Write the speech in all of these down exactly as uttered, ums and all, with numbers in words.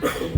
Kakōḷḷe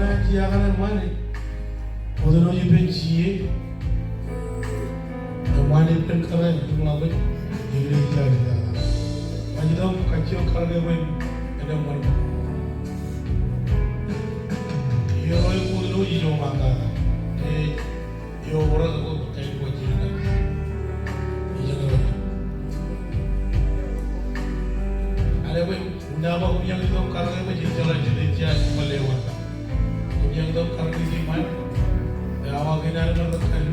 ṇe, ej jea kaṇe ṃane. Kwōj lo ippān C A. Eṃṃan ippān kōrā im ḷapḷọk. Eñin ej jea ḷọk. Ṃajeḷ im kajjioñ karōke bwe en eṃṃan. Eo ro kwōj lo ijo ṃaan kaka. Ej eo ro kwōj lo ijo ṃaan kaka. Āinwōt bwe Unin awa koṃ itok im karōke bwe jen jeḷā jen jea ṃan lewōj. Koṃ itok im karōke ṃaan. Awa kein ear ṃōk kōttar.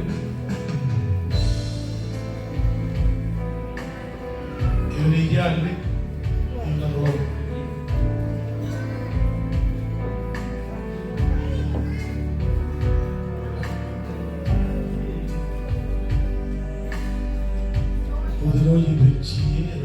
Eñin ej jea ḷọk. Im kōttar. Kwōj lo ippān C A.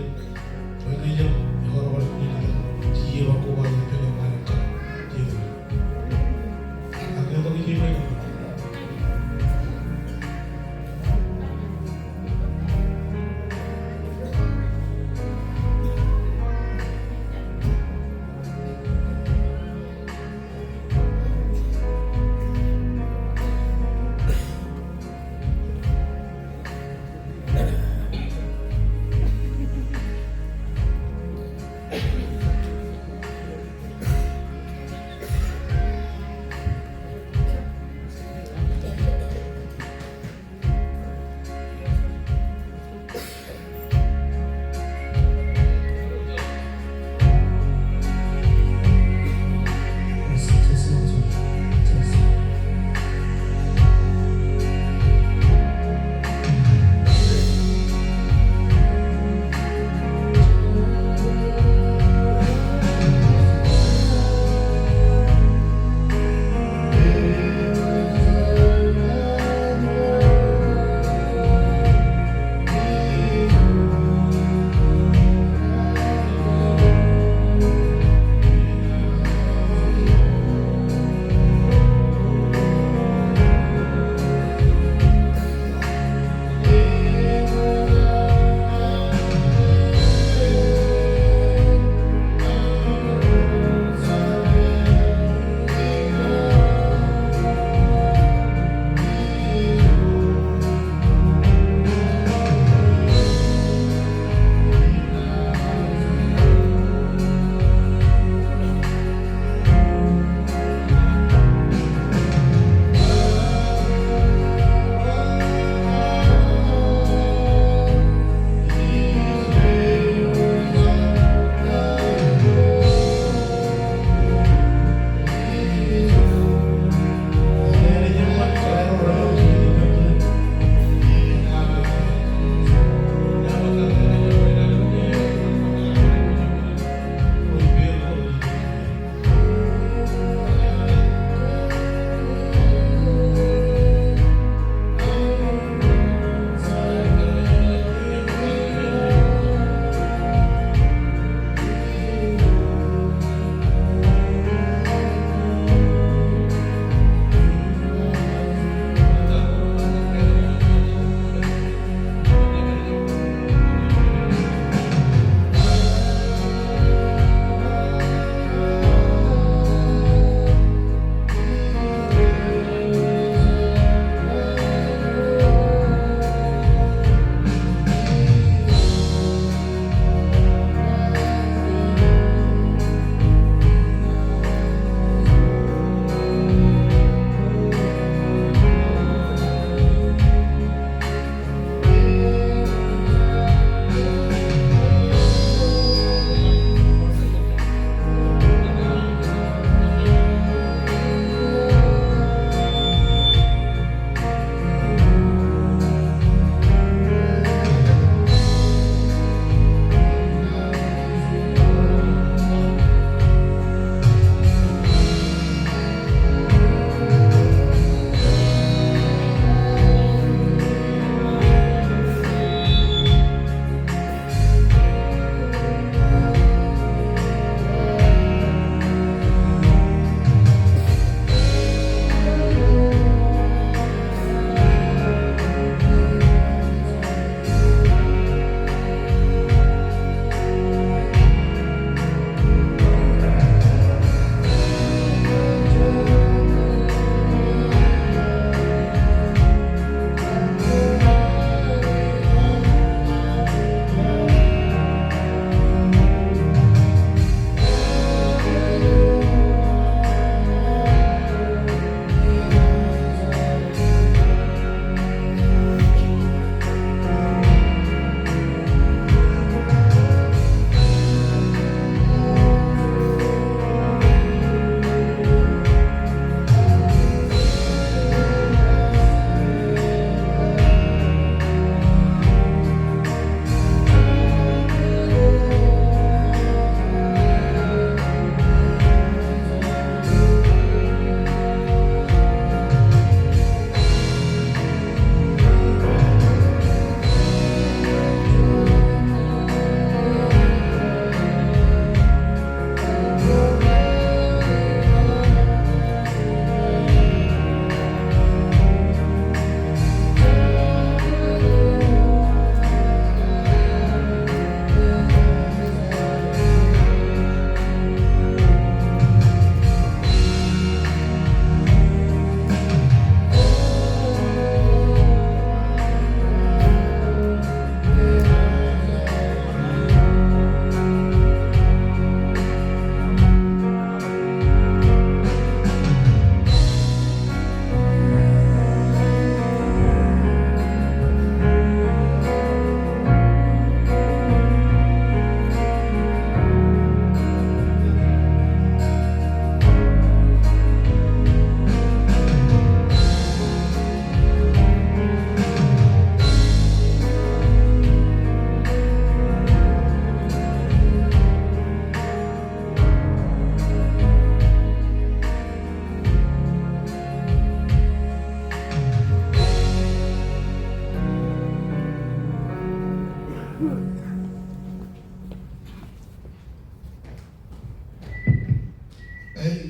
Ej,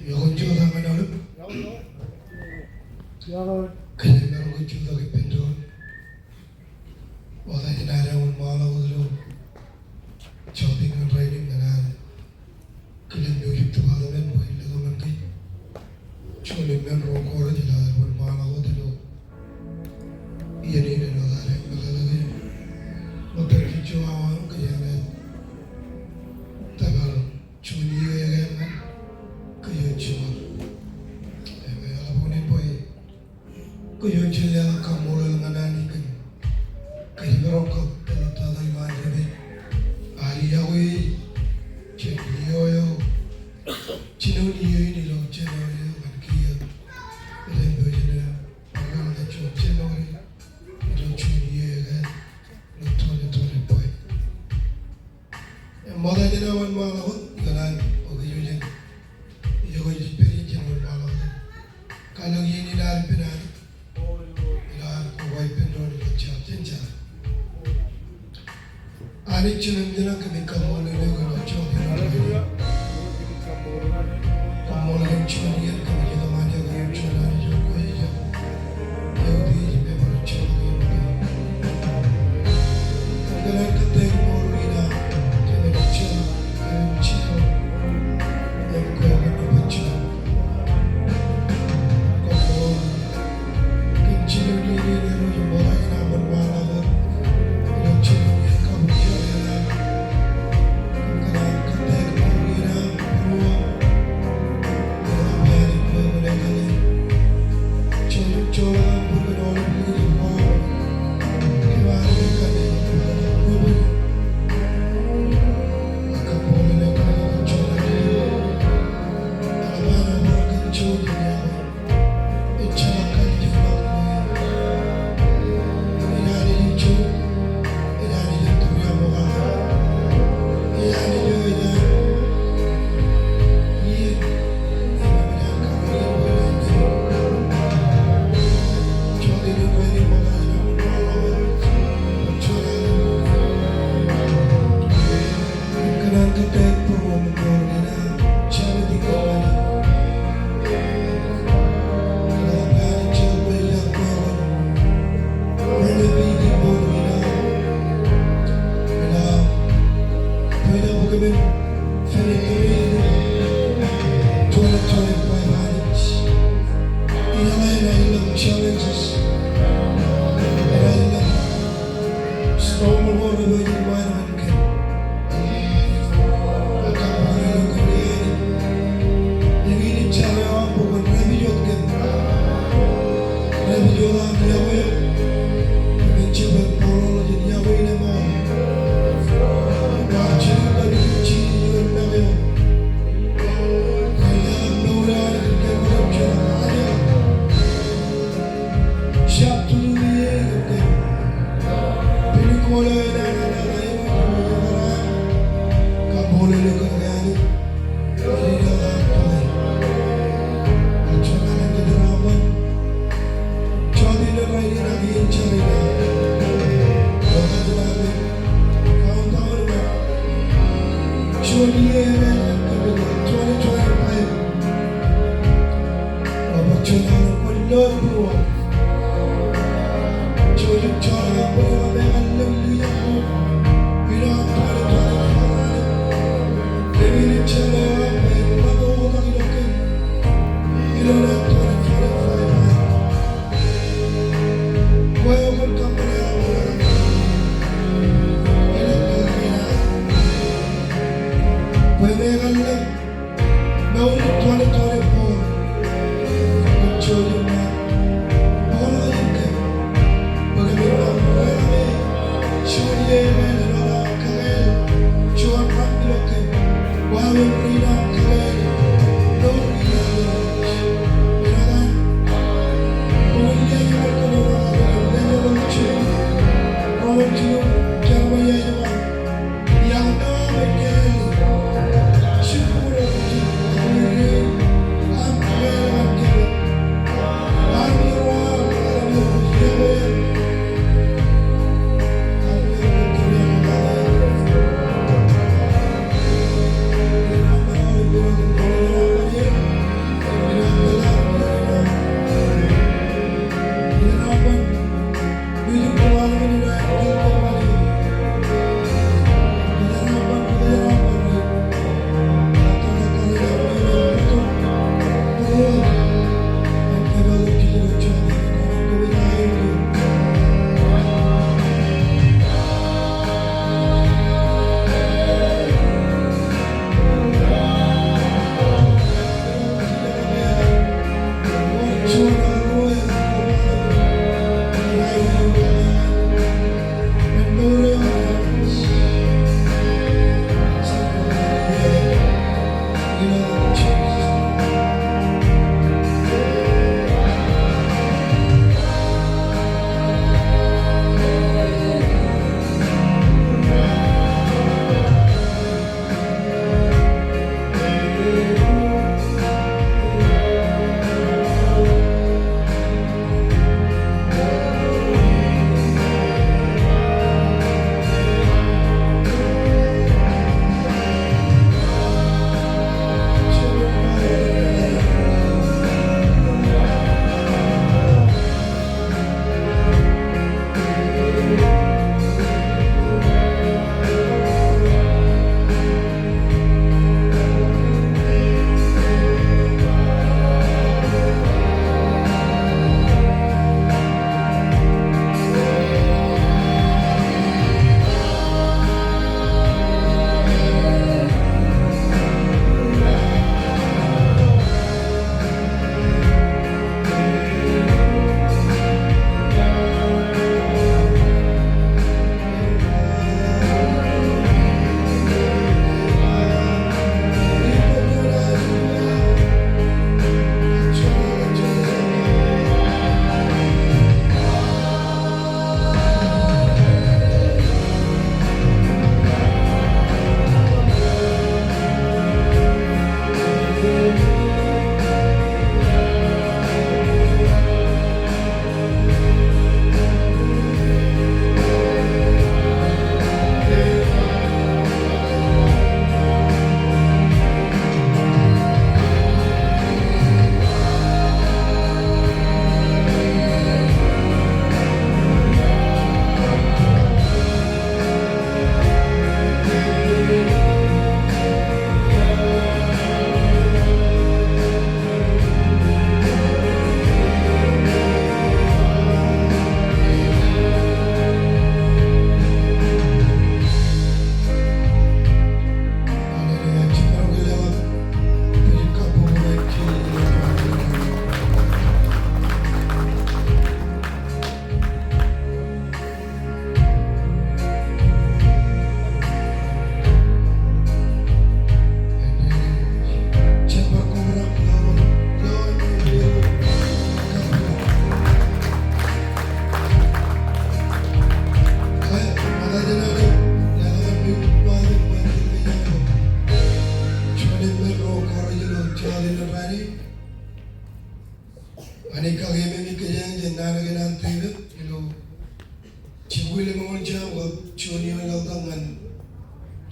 iọkwe juon ñan aolep. Kōjeañ maroñ ke jutak ippān doon. Ṃokta jān ad wōnṃaanḷọk wōt ilo jota in ñan rainin ñan ad Kilin Music Department bwe en lōke men kōj. Juon in men ro kōrā ilo ad wōnṃaanḷọk wōt ilo iien in āinwōt ad meḷeḷe ke ṃōttan jiljino awa kōjeañ tōpar juon iiō ekāāl ñan kōj eo jiṃor. Im eḷap unin bwe kōj eo jen leḷọk kaṃṃoolol ñan Anij kōn kōjparok kab tōtata ilo an rej pād ad iọkwe jān iiō eo, jinoin iiō in ilo January eo ñan kiiō. Ilo āinwōt eo jen bar kōṇaan kajjojo January ilo juon iiō ekāāl ilo twenty twenty-five. Im ṃokta jān aō wōnṃaanḷọk wōt ikōṇaan bwe kōj jen iọkwe ij pād in jān wōnṃaanḷọk wōt. Kōn iien in ad ippān Anij ilo ad koba ippān doon ilo jar, jen jar. Anij Jemem ilañ, kōmij kaṃṃoolol eok ilo jota in. Kaṃṃoolol eok juon iien kōmij itok ñan eok im juon Anij eo kwōj ej Challenges. Ilo aer ilo storm eo rej environment kōn. Ak kab ilo kōn iien in, eñin ij jar eo aṃ bwe kwōn rapid wōt kōn. Rapid wōt aṃ iọkwe eo. Kōmij jab bōk bōro jān iọkwe in eṃṃan. Bar jilkintok ilo jilkintok eo. Kōn leḷọk mour eo an kōn kōm ilo jota eo. Jab tūtū ie kōn kōm.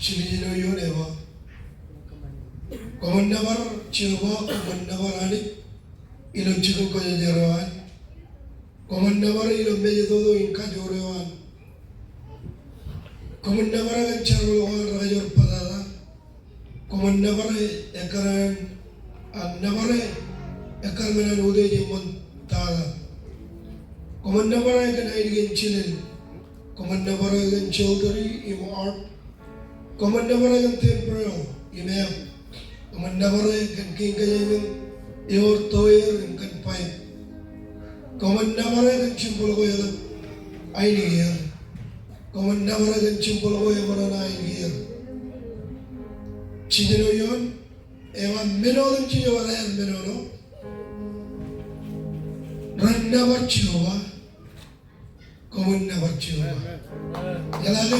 Jiljilimjuon ej ba, koṃwin nōbar Jeova, koṃwin nōbar Anij ilo jikin kōjjeer eo an. Koṃwin nōbar ilo mejatoto in kajoor eo an. Koṃwin nōbar e kōn jerbal ko an rekajor bōtata. Koṃwin nōbar e ekkar an, ak nōbar e ekkar men an utiej eṃṃan tata. Koṃwin nōbar e kōn ainikien jilel. Koṃwin nōbar e kōn jewelry im art. Koṃwin nōbar e kōn temporary im app. Koṃwin nōbar e kōn kein kōjeañ in ewōr toeer im kōn pipe. Koṃwin nōbar e kōn jiljilimjuon eo an ainikien. Koṃwin nōbar e kōn jiljilimjuon eo an ainikien. Jiljino ioon, ej ba men otemjej eo raar menono, ren nōbar Jeova. Koṃwin nōbar Jeova. Eḷaññe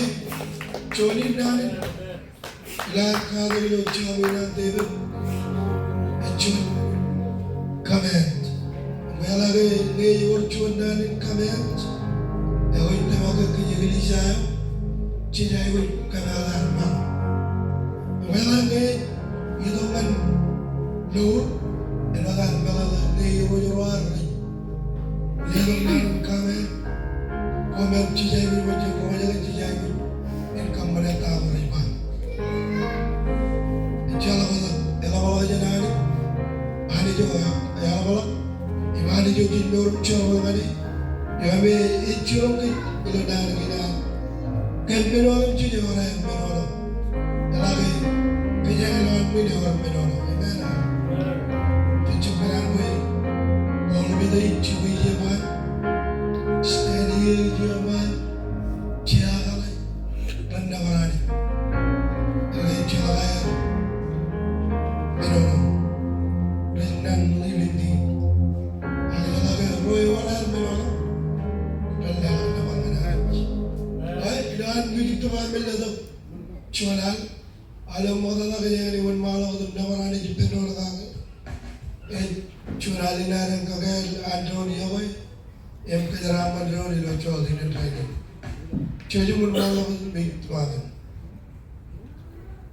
juon in naan in, ilo aer katak ilo Jabōt in an Devid, ej juon command. Im eḷaññe ñe ewōr juon naan in command, ekwe ij tōmak ke kōj eklejia eo, jej aikuj kōmeḷeḷe ad ṃōk. Im eḷaññe itok ñan mour, eḷaññe ad meḷeḷe ñe irooj ro ad rej letok naan in command, koṃ im jej aikuj, jej roñjake, jej aikuj in kōṃṃane ta ko rej ba. Ejjeḷọk eḷap, eḷapḷọk jān Anij, Anij eo eḷapḷọk, im Anij eo jej mour im jerbal ñan e. Eo me ej jiroñ kōj ilo naan kein an. Kōn men otemjej eo raar menono. Eḷaññe kōj ej lowaan men eo raar menono. Amen. Jej jab kōṇaan bwe Paul Peter ej jibwe ijeṃaan, Stanley ej ijeṃaan, Jekale, ren nōbar Anij. Eḷaññe ejjeḷọk aer menono, ren naan limit in. Ak eḷaññe ro eo raar menono, ren leḷọk nōbar ñan Anij. Ilo an music department letok juon al, al eo ṃoktata kōjeañ wōnṃaanḷọk wōt im nōbar Anij ippān doon kake. Ej juon al in ad eñ kake an doon iọkwe, im kōjeraaṃṃan doon ilo jota in rainin. Jouj im wōnṃaanḷọk wōt im ej tuwaak in.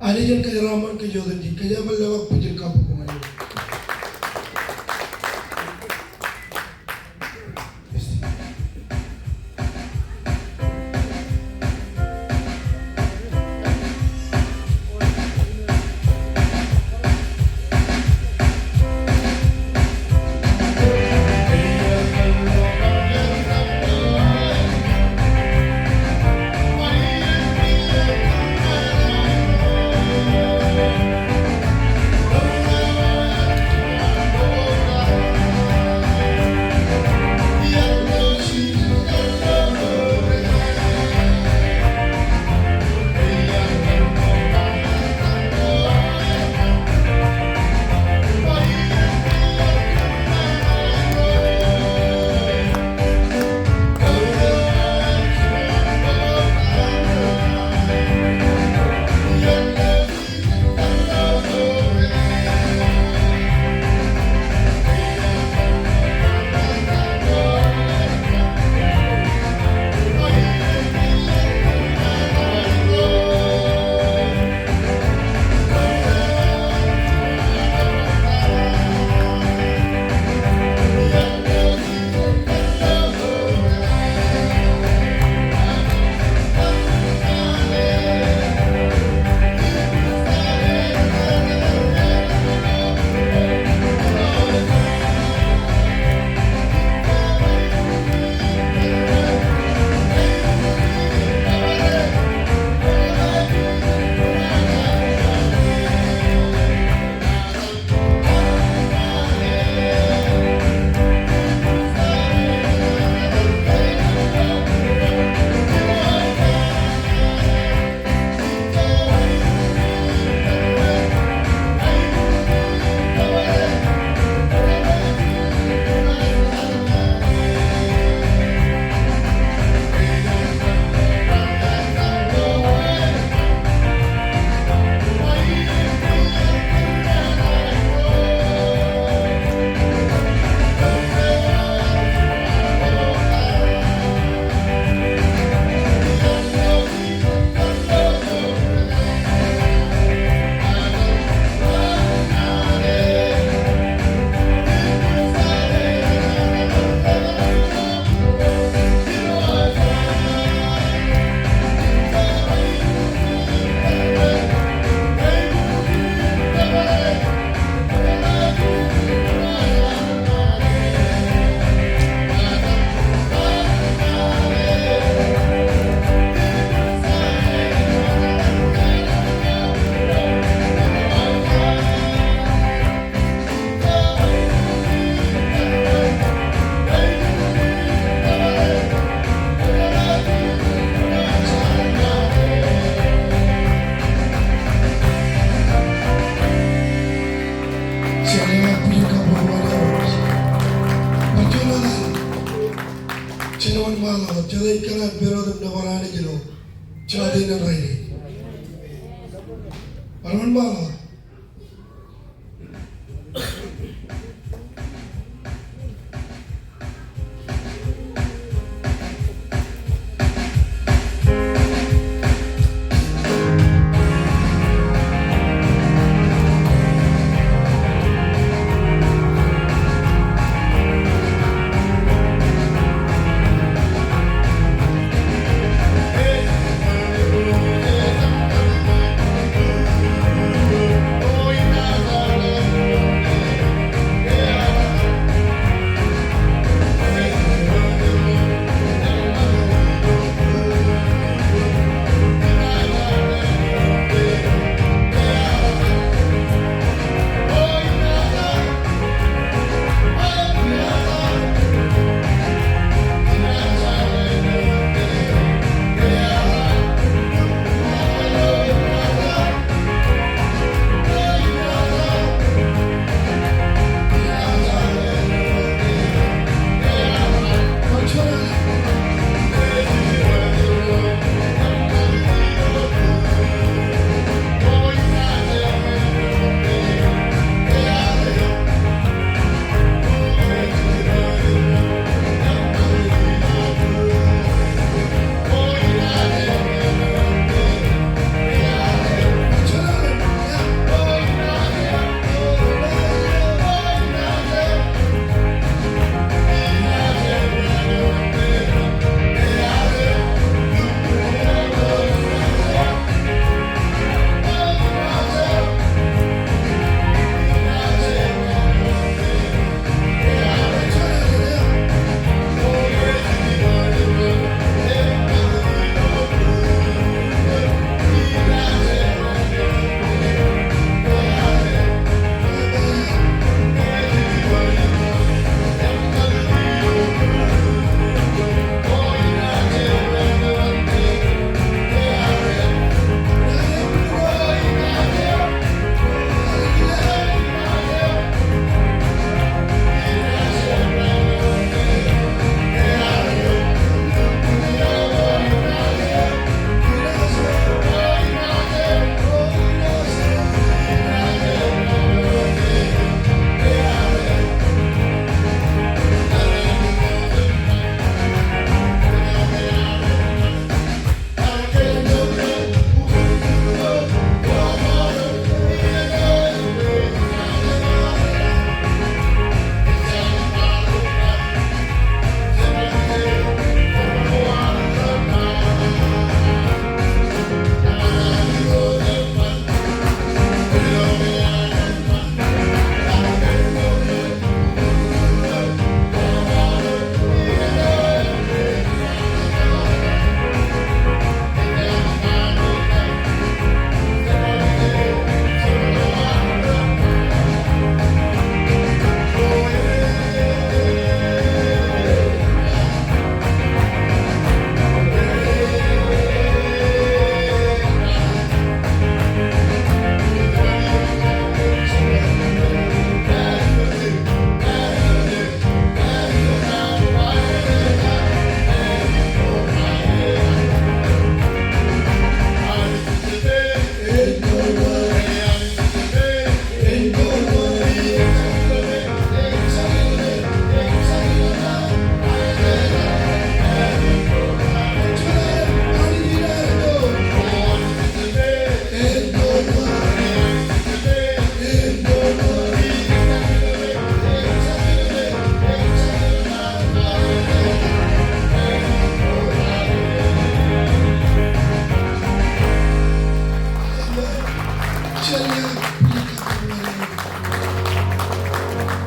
Anij en kōjeraaṃṃan kōj otemjej, kōjeañ bar lewōj bwijin kabbokbok ñan eok. Barāinwōt ṃaḷotak.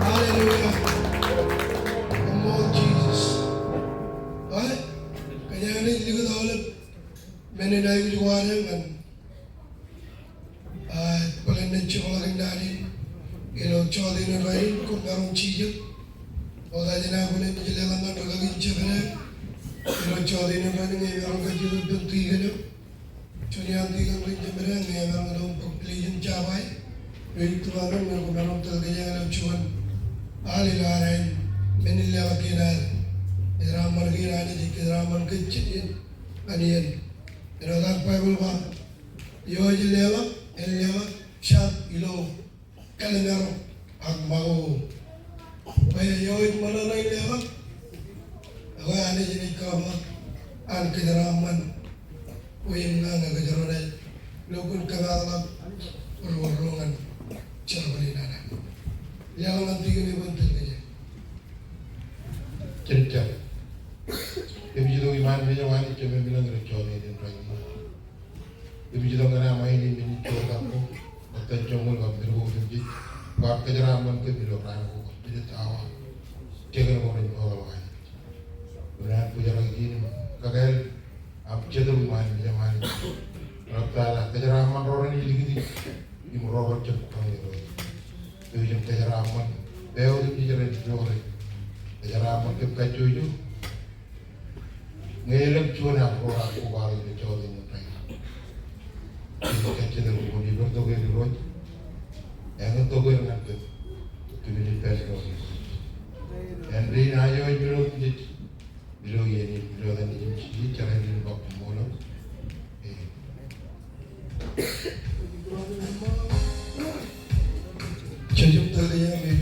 Hallelujah. Koṃṃool Jisōs. Ā, kōjeañ naaj likūt aolep men in aikuj ko ad ñan Ā, bōlen naaj jepḷaak in naan in ilo jota in rainin, koṃ maroñ jijet. Ṃokta jān aō bōlen naaj leḷọk ñan rūkaki in jepdek ilo jota in rainin, ñe emaroñ kajjitōk ippān tikōn eo. Juon iaan tikōn ro in jepdek, ñe emaroñ kajjitōk ippān bōk pilej in jabwe ilo ippān ro in, ñe koṃ maroñ tōl kōjeañ ilo juon al ilo ad ain men in leḷọk kōn ad. Kōjeraaṃṃan kōn Anij, kōjeraaṃṃan kajjitōk in. Āinwōt aō Baibōḷ ba, eo ej leḷọk en leḷọk jab ilo kōḷmānḷọkjeṇ ak ṃakoko. Bwe eo ej ṃōṇōṇō in leḷọk, ekwe Anij enaaj kōḷmānḷọkjeṇ an kōjeraaṃṃan bwe im ña ñe kōjro naaj lukkuun kōmaatḷọk ro ro ñan jerbal in an. Leḷọk ñan tikōn eo eban tōl kōj. Jen jab. Kōmij itok iṃaan mejaṃ Anij Jemem ilañ ilo jota in rainin. Kōmij itok ñan aṃ aenōṃṃan in ej juon kab ko, ṃōttan joñoul kab men ko otemjej, kwaar kōjeraaṃṃan kōm ilo raan ko, minit, awa, jekdọọn ko rej mootḷọk Anij. Kōm naaj bōjrak ijin im kakāāl aṃ Jetōb iṃaan mejaṃ Anij. Rej tōl kōjeraaṃṃan ro rej likūt im ro rej jab kaṃṃoolol. Kōmij kōjeraaṃṃan bwe otemjej rej ilo rej kōjeraaṃṃan kōm kajjojo. Ñe elōñ juon ak ro raar kobatok ilo jota in rainin, kōmij kajjitōk bwe kwōn ippān tok er Irooj. Eñin tok er ñan kōm. Kōmij pād ilo Irooj. Āindein ajo ej men otemjej. Ilo iien in, ilo etan Nejūṃ Jisōs, ij jar ilo etan Bapa im Ṃool. Amen. Jejūṃ tōl kōj, amen.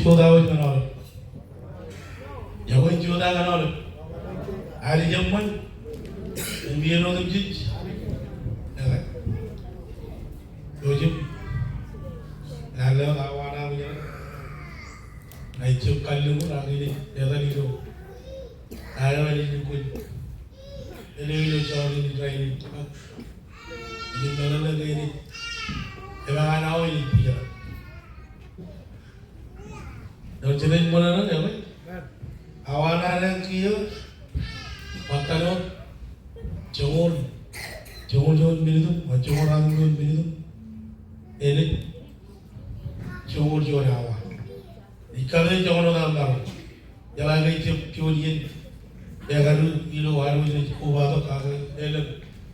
Jota wōj ñan aolep. Iọkwe jota ñan aolep. Anij eṃṃan. Im iien otemjej. Ekwe. Eo jab. Ilo awa ṇe aṃ ijeṇe. Ij jab kalliṃur ak inaaj etal ilo awa ṇe ijin kwōj. Ilo ilo jota in rainin. Ijin meḷeḷe ke inaaj. Epaak an awa inaaj pijera. Eo jen ej ṃōṇōṇō eo. Awa ṇe eo kiiō. Ṃōttan eo. Joñoul. Joñoul juon minit im, joñoul ruatimjuon minit im. Eṇ ej. Joñoul juon awa. Ij kate joñan wōt aṃ maroñ. Jeḷā ke ij jab juon iien. Ekadu ilo ad wōj rej kobatok ak elōñ.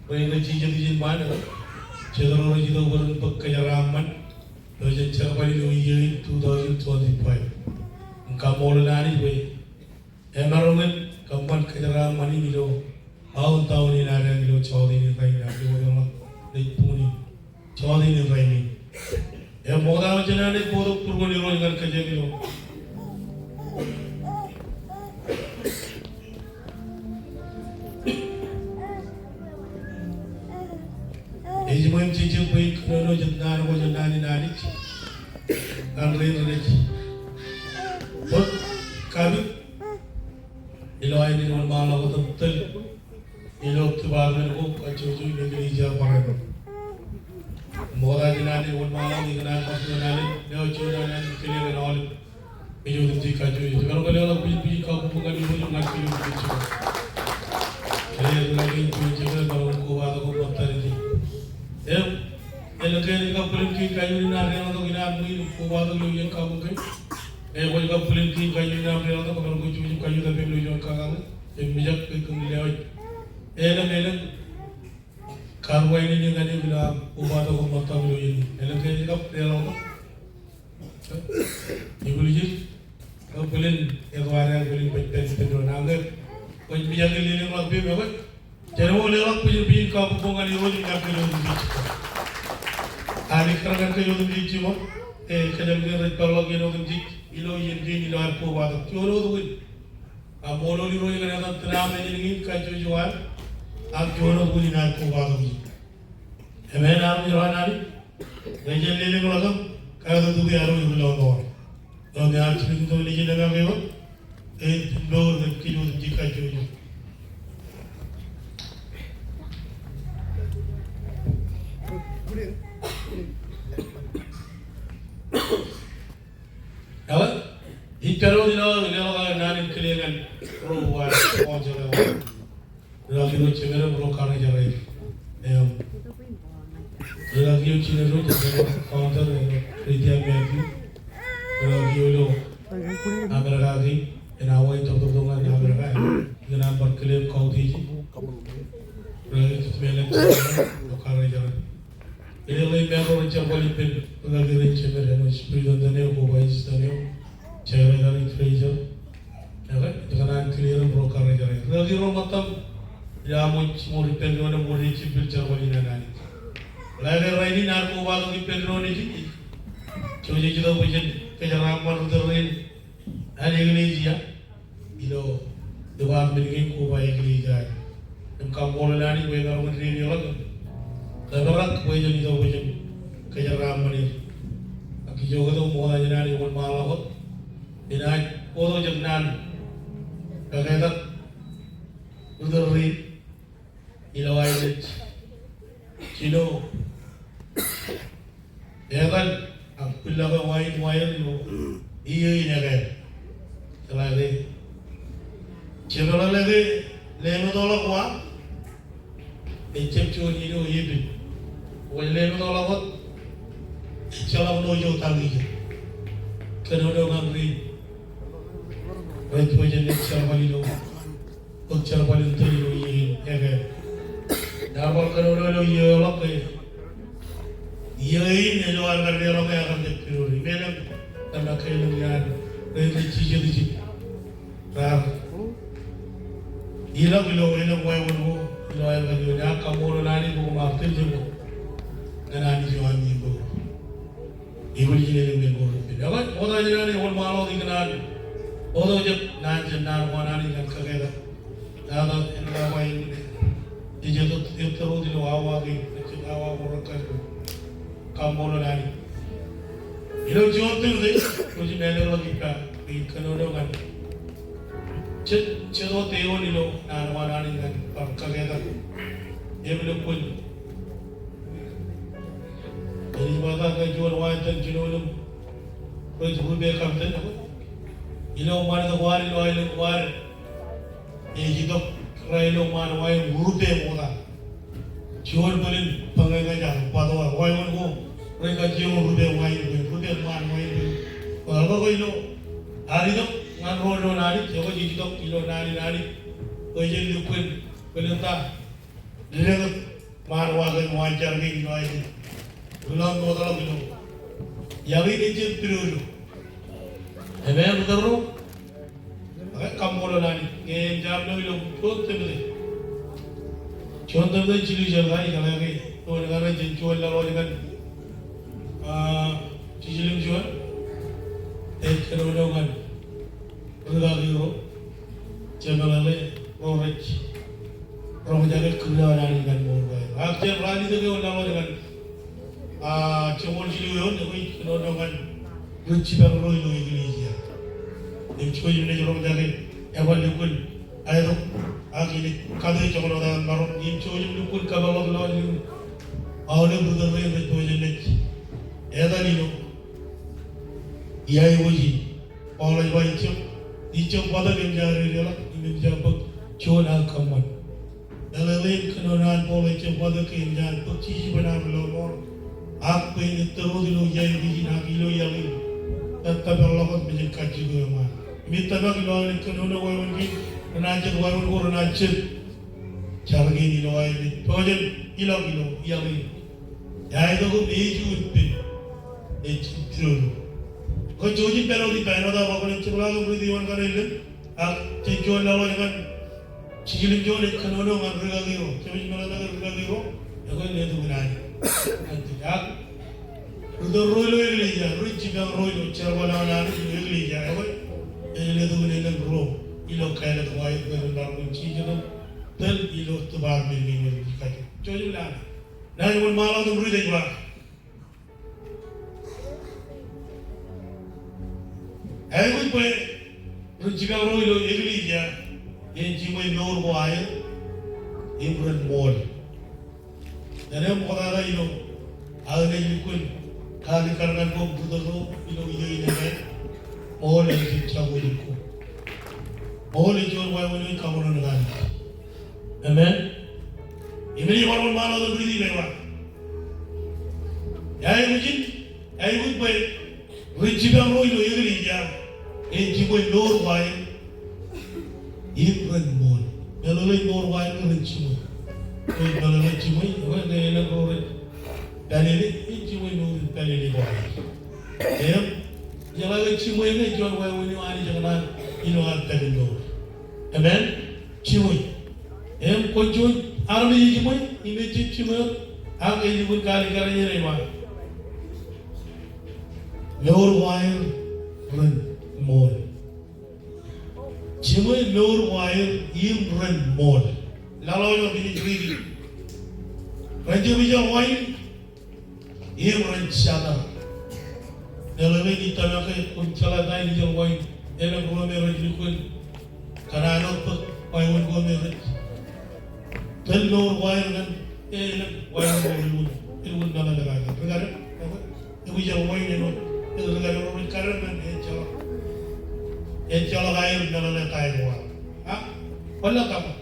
Rein rej jijet ijin ṃaan eo. Jet ro rej itok bwe ren bōk kōjeraaṃṃan. Eo jen jerbal ilo iiō in two thousand twenty-five. Im kaṃṃoolol Anij bwe emaroñ in kōṃṃan kōjeraaṃṃan in ilo aotaon in ad ilo jota in rainin ak ilo wōt eo ṇe ej buñin in jota in rainin. Im ṃokta eo jen naaj bōktok būruon Irooj ñan kōj ilo Ej ṃōj im jejjet bwe in kōnono jān naan ko jān naan in Anij. Ñan rein rej bōk kapit ilo aer wōnṃaanḷọk wōt im tōl ilo department ko kajjojo im eklejia barāinwōt. Ṃokta jān an wōnṃaanḷọk ikōṇaan bar juon alen, eo juon alen kile ñan aolep. Ej otemjej kajjojo. Jemaroñ ke leḷọk bwijin, bwijin kabbokbok ñan Irooj im ñan kōj otemjej jemaroñ. Ej ḷọk bwijin jemaroñ kobatok ṃōttan in. Im, elōñ ke ej kab bōlen kein kajuon in ad deḷọñtok in ad ṃwiin im kobatok ilo iien kabuñ kein. Ej kwōj kab bōlen kein kajuon in ad deḷọñtok, kōmro kwōj jejjet kajjojo ilo juon kakake. Im mijak ke kōm lewōj. Elōñ, elōñ. Karuwainene ñan eok ilo aṃ kobatok ṃōttan ilo iien in. Elōñ ke ej kab deḷọñtok. Ibwiljin, bōlen, ej wōt ad bōlen bōlen bōlen bōlen. Ak kwōj mijak in lelōñḷọk peiṃ eo kwōj. Jen leḷọk bwijin, bwijin kabbokbok ñan Irooj im ñan kōj otemjej. Anij kōṇaan kōj otemjej jiṃor. E, kōjām ke rej peḷḷọk iien otemjej ilo iien kein ilo ad kobatok. Juon wōt win. Kaṃṃoolol Irooj kōn etan tōl aṃ ej eñin kajjojo an. Ak juon wōt win in ad kobatok ijin. Amen. Armej ro an Anij. Jen lelōñḷọk im kataktōk ippān Irooj ilo aolep. Eo me an jilkintok ijin eṃṃan eo. Ej mour ñan kōj otemjej kajjojo. Eo, ij pād wōt ilo, ilo naan in kile ñan ro uwaak eo. Ri-kaki ro jemed im ro karijer er. Im ri-kaki eo jined ro, founder eo, Lydia Matthew. Ri-kaki eo ilo Amerika kein, en Hawaii, tōptōp ñan Amerika. Ikōṇaan bar kile im kautiej. Ri-kaki Melik, ro karijer er. Ilo men ro rej jerbal ippān ri-kaki rein jemed āinwōt president eo, ko vice president eo, secretary, treasurer. Ekwe, ikōṇaan kile er im ro karijer er. Ri-kaki ro ṃōttan, ilo aṃ wōj jiṃor ippān doon im wōj rej jibwil jerbal in an Anij. Ḷe ke rainin ad kobatok ippān doon ijin. Jej itok bwe jen kōjeraaṃṃan ri-tōl rein an eklejia. Ilo department kein koba eklejia. Im kaṃṃoolol Anij bwe emaroñ in dedeḷọk. Kōperak bwe jen itok bwe jen kōjeraaṃṃan er. Ak ijo ke tok ṃokta jān an wōnṃaanḷọk wōt. Inaaj bōktok jān naan. Kaketak. Ri-tōl rein. Ilo aer jino etal ak bwillọke wain waer ilo iiō in ekāāl. Jeḷā ke jemeḷeḷe ke lemetōḷọk wa ejjab juon ilo epin. Kwōj lemetōḷọk wōt ejjeḷọk ṇo ijo taṃ ijo. Kōnono ñan ri rej bwe jen jerbal ilo bōk jerbal in tōl ilo iiō in ekāāl. Inaaj bar kōnono ilo iiō eo ḷọk ke iiō in ej bar kar deḷọñ e ak kar jab pidodo. Im elōñ kōn ke elōñ iaan rej jijet ijin raar ilọk ilo elōñ wāween ko ilo aer kar ioon. Ak kaṃṃoolol Anij bwe koṃ ar tōl jemān ñan Anij eo an iien ko. Ibwiljin elōñ men ko rej ippān. Ekwe, Ṃokta jān an ewōr ṃaḷotin kōn an bōktok jet naan jān naan ko an Anij ñan kaketak. Tata en kab aikuj, ejjeḷọk ettōr wōt ilo awa kein, ejjeḷọk awa ko rekkab. Kaṃṃoolol Anij. Ilo juon Timote, ej meḷeḷe ippa, ij kōnono ñan jet, jet wōt eoon ilo naan ko an Anij ñan bar kaketak. Im lukkuun. Ej ba ta ñe juon wa etan jinoin im rej rupe kapten ilo ṃanit ko an ilo aelōñ ko ad. Ej itok ra ilo ṃaan wa in rupe ṃokta. Juon bōlen bōñōñōj ak bōtōktōk wa in ko rej kajjioñ rupe wa in bwe rupe ṃaan wa in bwe. Bwe ḷọk ilo ad itok ñan ro doon Anij, ekwe ej itok ilo naan in Anij bwe jen lukkuun bōlen ta. Lelōñ ṃaan wa kein, ṃaan jar kein ilo aelōñ. Ilo ṃokta ḷọk ilo. Iọkwe, ejjab pidodo. Amen, brother ro. Okay, kaṃṃoolol Anij. Ñe en jab lo ilo juon Timote. Juon Timote jilu jeḷā, ijeḷā ke ro ñan rej juon laḷ eo ñan, ah, jiljilimjuon. Ej kōnono ñan rūkaki ro, jemeḷeḷe ro rej roñjake kūrreoṇ an Anij ñan mour ko aer. Ak jen ralitōk eoon laḷ eo ñan, ah, joñoul jilu eoon, ekwe ej kōnono ñan ri jipañ ro ilo eklejia. Im jouj im naaj roñjake eban lukkuun aetok, ak inaaj kate joñan wōt aō maroñ, im jouj im lukkuun kapeḷḷọk ilo aō lukkuun. Aolep ri tōl rein rej pojak naaj etal ilo iaikuj in. Paul ej ba ijjab, ijjab bōktok im jaar dedeḷọk, im ijjab bōk juon aō kōṃṃan. Meḷeḷein kōnono an Paul ejjab bōktok ke en jaar bōk jijipen aṃ ilo mour. Ak bwe en ettōr wōt ilo iaikuj in ak ilo iaḷ in. Ej tōparḷọk wōt mejān kajjitōk eo ṃaan. Im ij tōmak ilo aō naaj kōnono wāween kein, renaaj jet wāween ko renaaj jet. Jar kein ilo aer naaj pojak in ilọk ilo iaḷ in. Ej aetok im ej juon ippān. Ej juon ippān. Kwōj jouj im pād wōt ippa, āinwōt aō ba kwōnaaj jepḷaak im riiti ioon kaṇe lemṇak. Ak jen juon laḷ eo ñan jiljilimjuon ej kōnono ñan rūkaki ro. Jemān meḷeḷe ke rūkaki ro. Ekwe letok in Anij. Ak ri tōl ro ilo eklejia, ri jipañ ro ilo jerbal eo an Anij ilo eklejia. Ekwe ej letok in elōñ ro ilo kāālōt ko aer bwe ren bar kōn jijet im tōl ilo department kein eo rej kajjitōk. Jouj im lale. Naaj wōnṃaanḷọk im ri ej ba. Aikuj bwe ri jipañ ro ilo eklejia en jiṃwe mour ko aer im ren ṃool. Eṇ eo ṃoktata ilo aō naaj lukkuun kaalikkar ñan koṃ ri tōl ro ilo iiō in eo. Ṃool ej jako ijin ko. Ṃool ej juon wāween eo ej kaṃṃoolol Anij. Amen. Im enaaj bar wōnṃaanḷọk im riiti ippa. Aikuj in, aikuj bwe ri jipañ ro ilo eklejia en jiṃwe mour ko aer im ren ṃool. Meḷeḷein mour ko aer ke ren jiṃwe. Ren meḷeḷe jiṃwe, ekwe ke elōñ ro rej pālele, en jiṃwe mour in pālele ko aer. Im ijeḷā ke jiṃwe ṇe ej juon wāween eo Anij ekōṇaan ilo ad pād in mour. Amen. Jiṃwe. Im kwōn juon armej ejiṃwe, im ejjab jiṃwe wōt, ak ej lukkuun kaalikkar eṇ ej ba. Mour ko aer ren ṃool. Jiṃwe mour ko aer im ren ṃool. Laḷ eo ej riiti. Ren jab ijeḷ wain im ren jatar. Meḷeḷein ij tōmak ke kwōn jeḷā ta in ijeḷ wain. Elōñ ro me rej lukkuun kōṇaan wōt bōk wāween ko me rej tōl mour ko aer ñan, elōñ wāween ko elukkuun, elukkuun meḷeḷe kake. Ri kade, ekwe, ewi ijeḷ wain āinwōt, ri kade ro rej kade ñan ejjeḷọk. Ejjeḷọk aer meḷeḷe ta eo aer. Ha? Kwōn lale ta eo.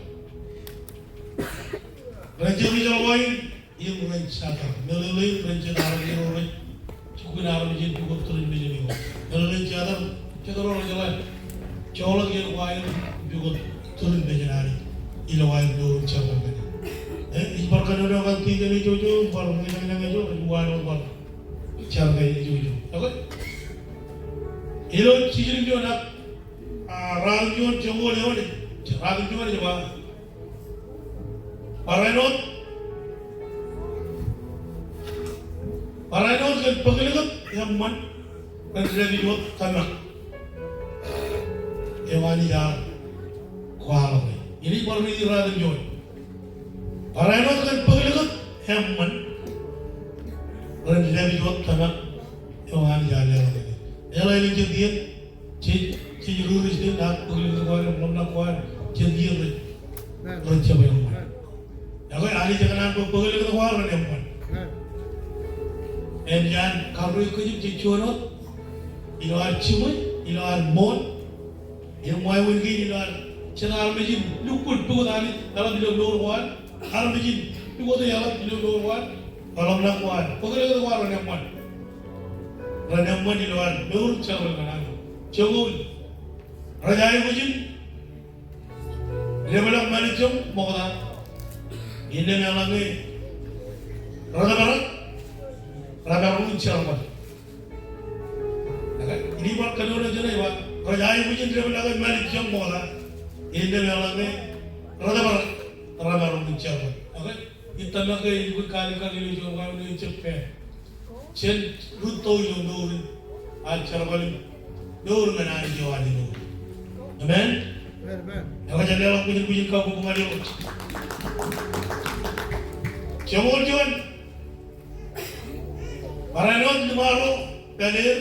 Ren jab ijeḷ wain im ren jatar. Meḷeḷein ren jet armej ro rej jukkuun armej en pukot tūrin mejān eo. Meḷeḷein jatar, jet ro rej jeḷā joḷọk iien ko aer pukot tūrin mejān Anij ilo aer mour im jerbal mejān. Eh, ij bar kōnono ñan tikōn eo ijojo, bar ñan ñan ijo, rej uwaak bar jar ke ijojo. Okay? Ilo jiljilimjuon ak, ah, ralitōk juon, joñoul eoon, ralitōk juon ej ba. Barāinwōt. Barāinwōt kōn bōklōkōt eṃṃan. ren dāpij wōt tōmak eo Anij ear kwaḷọk e. Inaaj bar riiti ratimjuon. Barāinwōt kōn bōklōkōt eṃṃan ren dāpij wōt tōmak eo Anij ear leḷọk e. Eḷap ilo jet iien, jej, jej ri-Kūrjin, ak bōklōkōt ko aer, ḷōmṇak ko aer, jet iien rej, rej jab eṃṃan. Ekwe, Anij ekōṇaan bwe bōklōkōt ko aer ren eṃṃan. Im jān karuo kajjitōk jej juon wōt, ilo ad jiṃwe, ilo ad ṃool, im wāween kein ilo ad, jet armej in lukkuun pukot Anij eḷap ilo mour ko ad, armej in lukkuun eḷap ilo mour ko ad, ḷōmṇak ko ad, bōklōkōt ko aer ren eṃṃan. Ren eṃṃan ilo ad mour jerbal ñan Anij. Joñoul, rej aikuj in depḷọk mālejjoñ ṃokta. Innām eḷaññe retōprak, remaroñ in jerbal. Ekwe, inaaj bar kōnono jān eo ej ba, rej aikuj in depḷọk mālejjoñ ṃokta. Innām eḷaññe retōprak, remaroñ in jerbal. Ekwe, ij tōmak ke elukkuun kaalikkar ilo juon wāween eo ejjab pād. Jen rūtto ilo mour in ad jerbal im mour ñan Anij eo an mour. Amen. Amen. Ekwe, jen leḷọk bwijin bwijin kabbokbok ñan Irooj. Joñoul juon. Barāinwōt liṃaro pāleer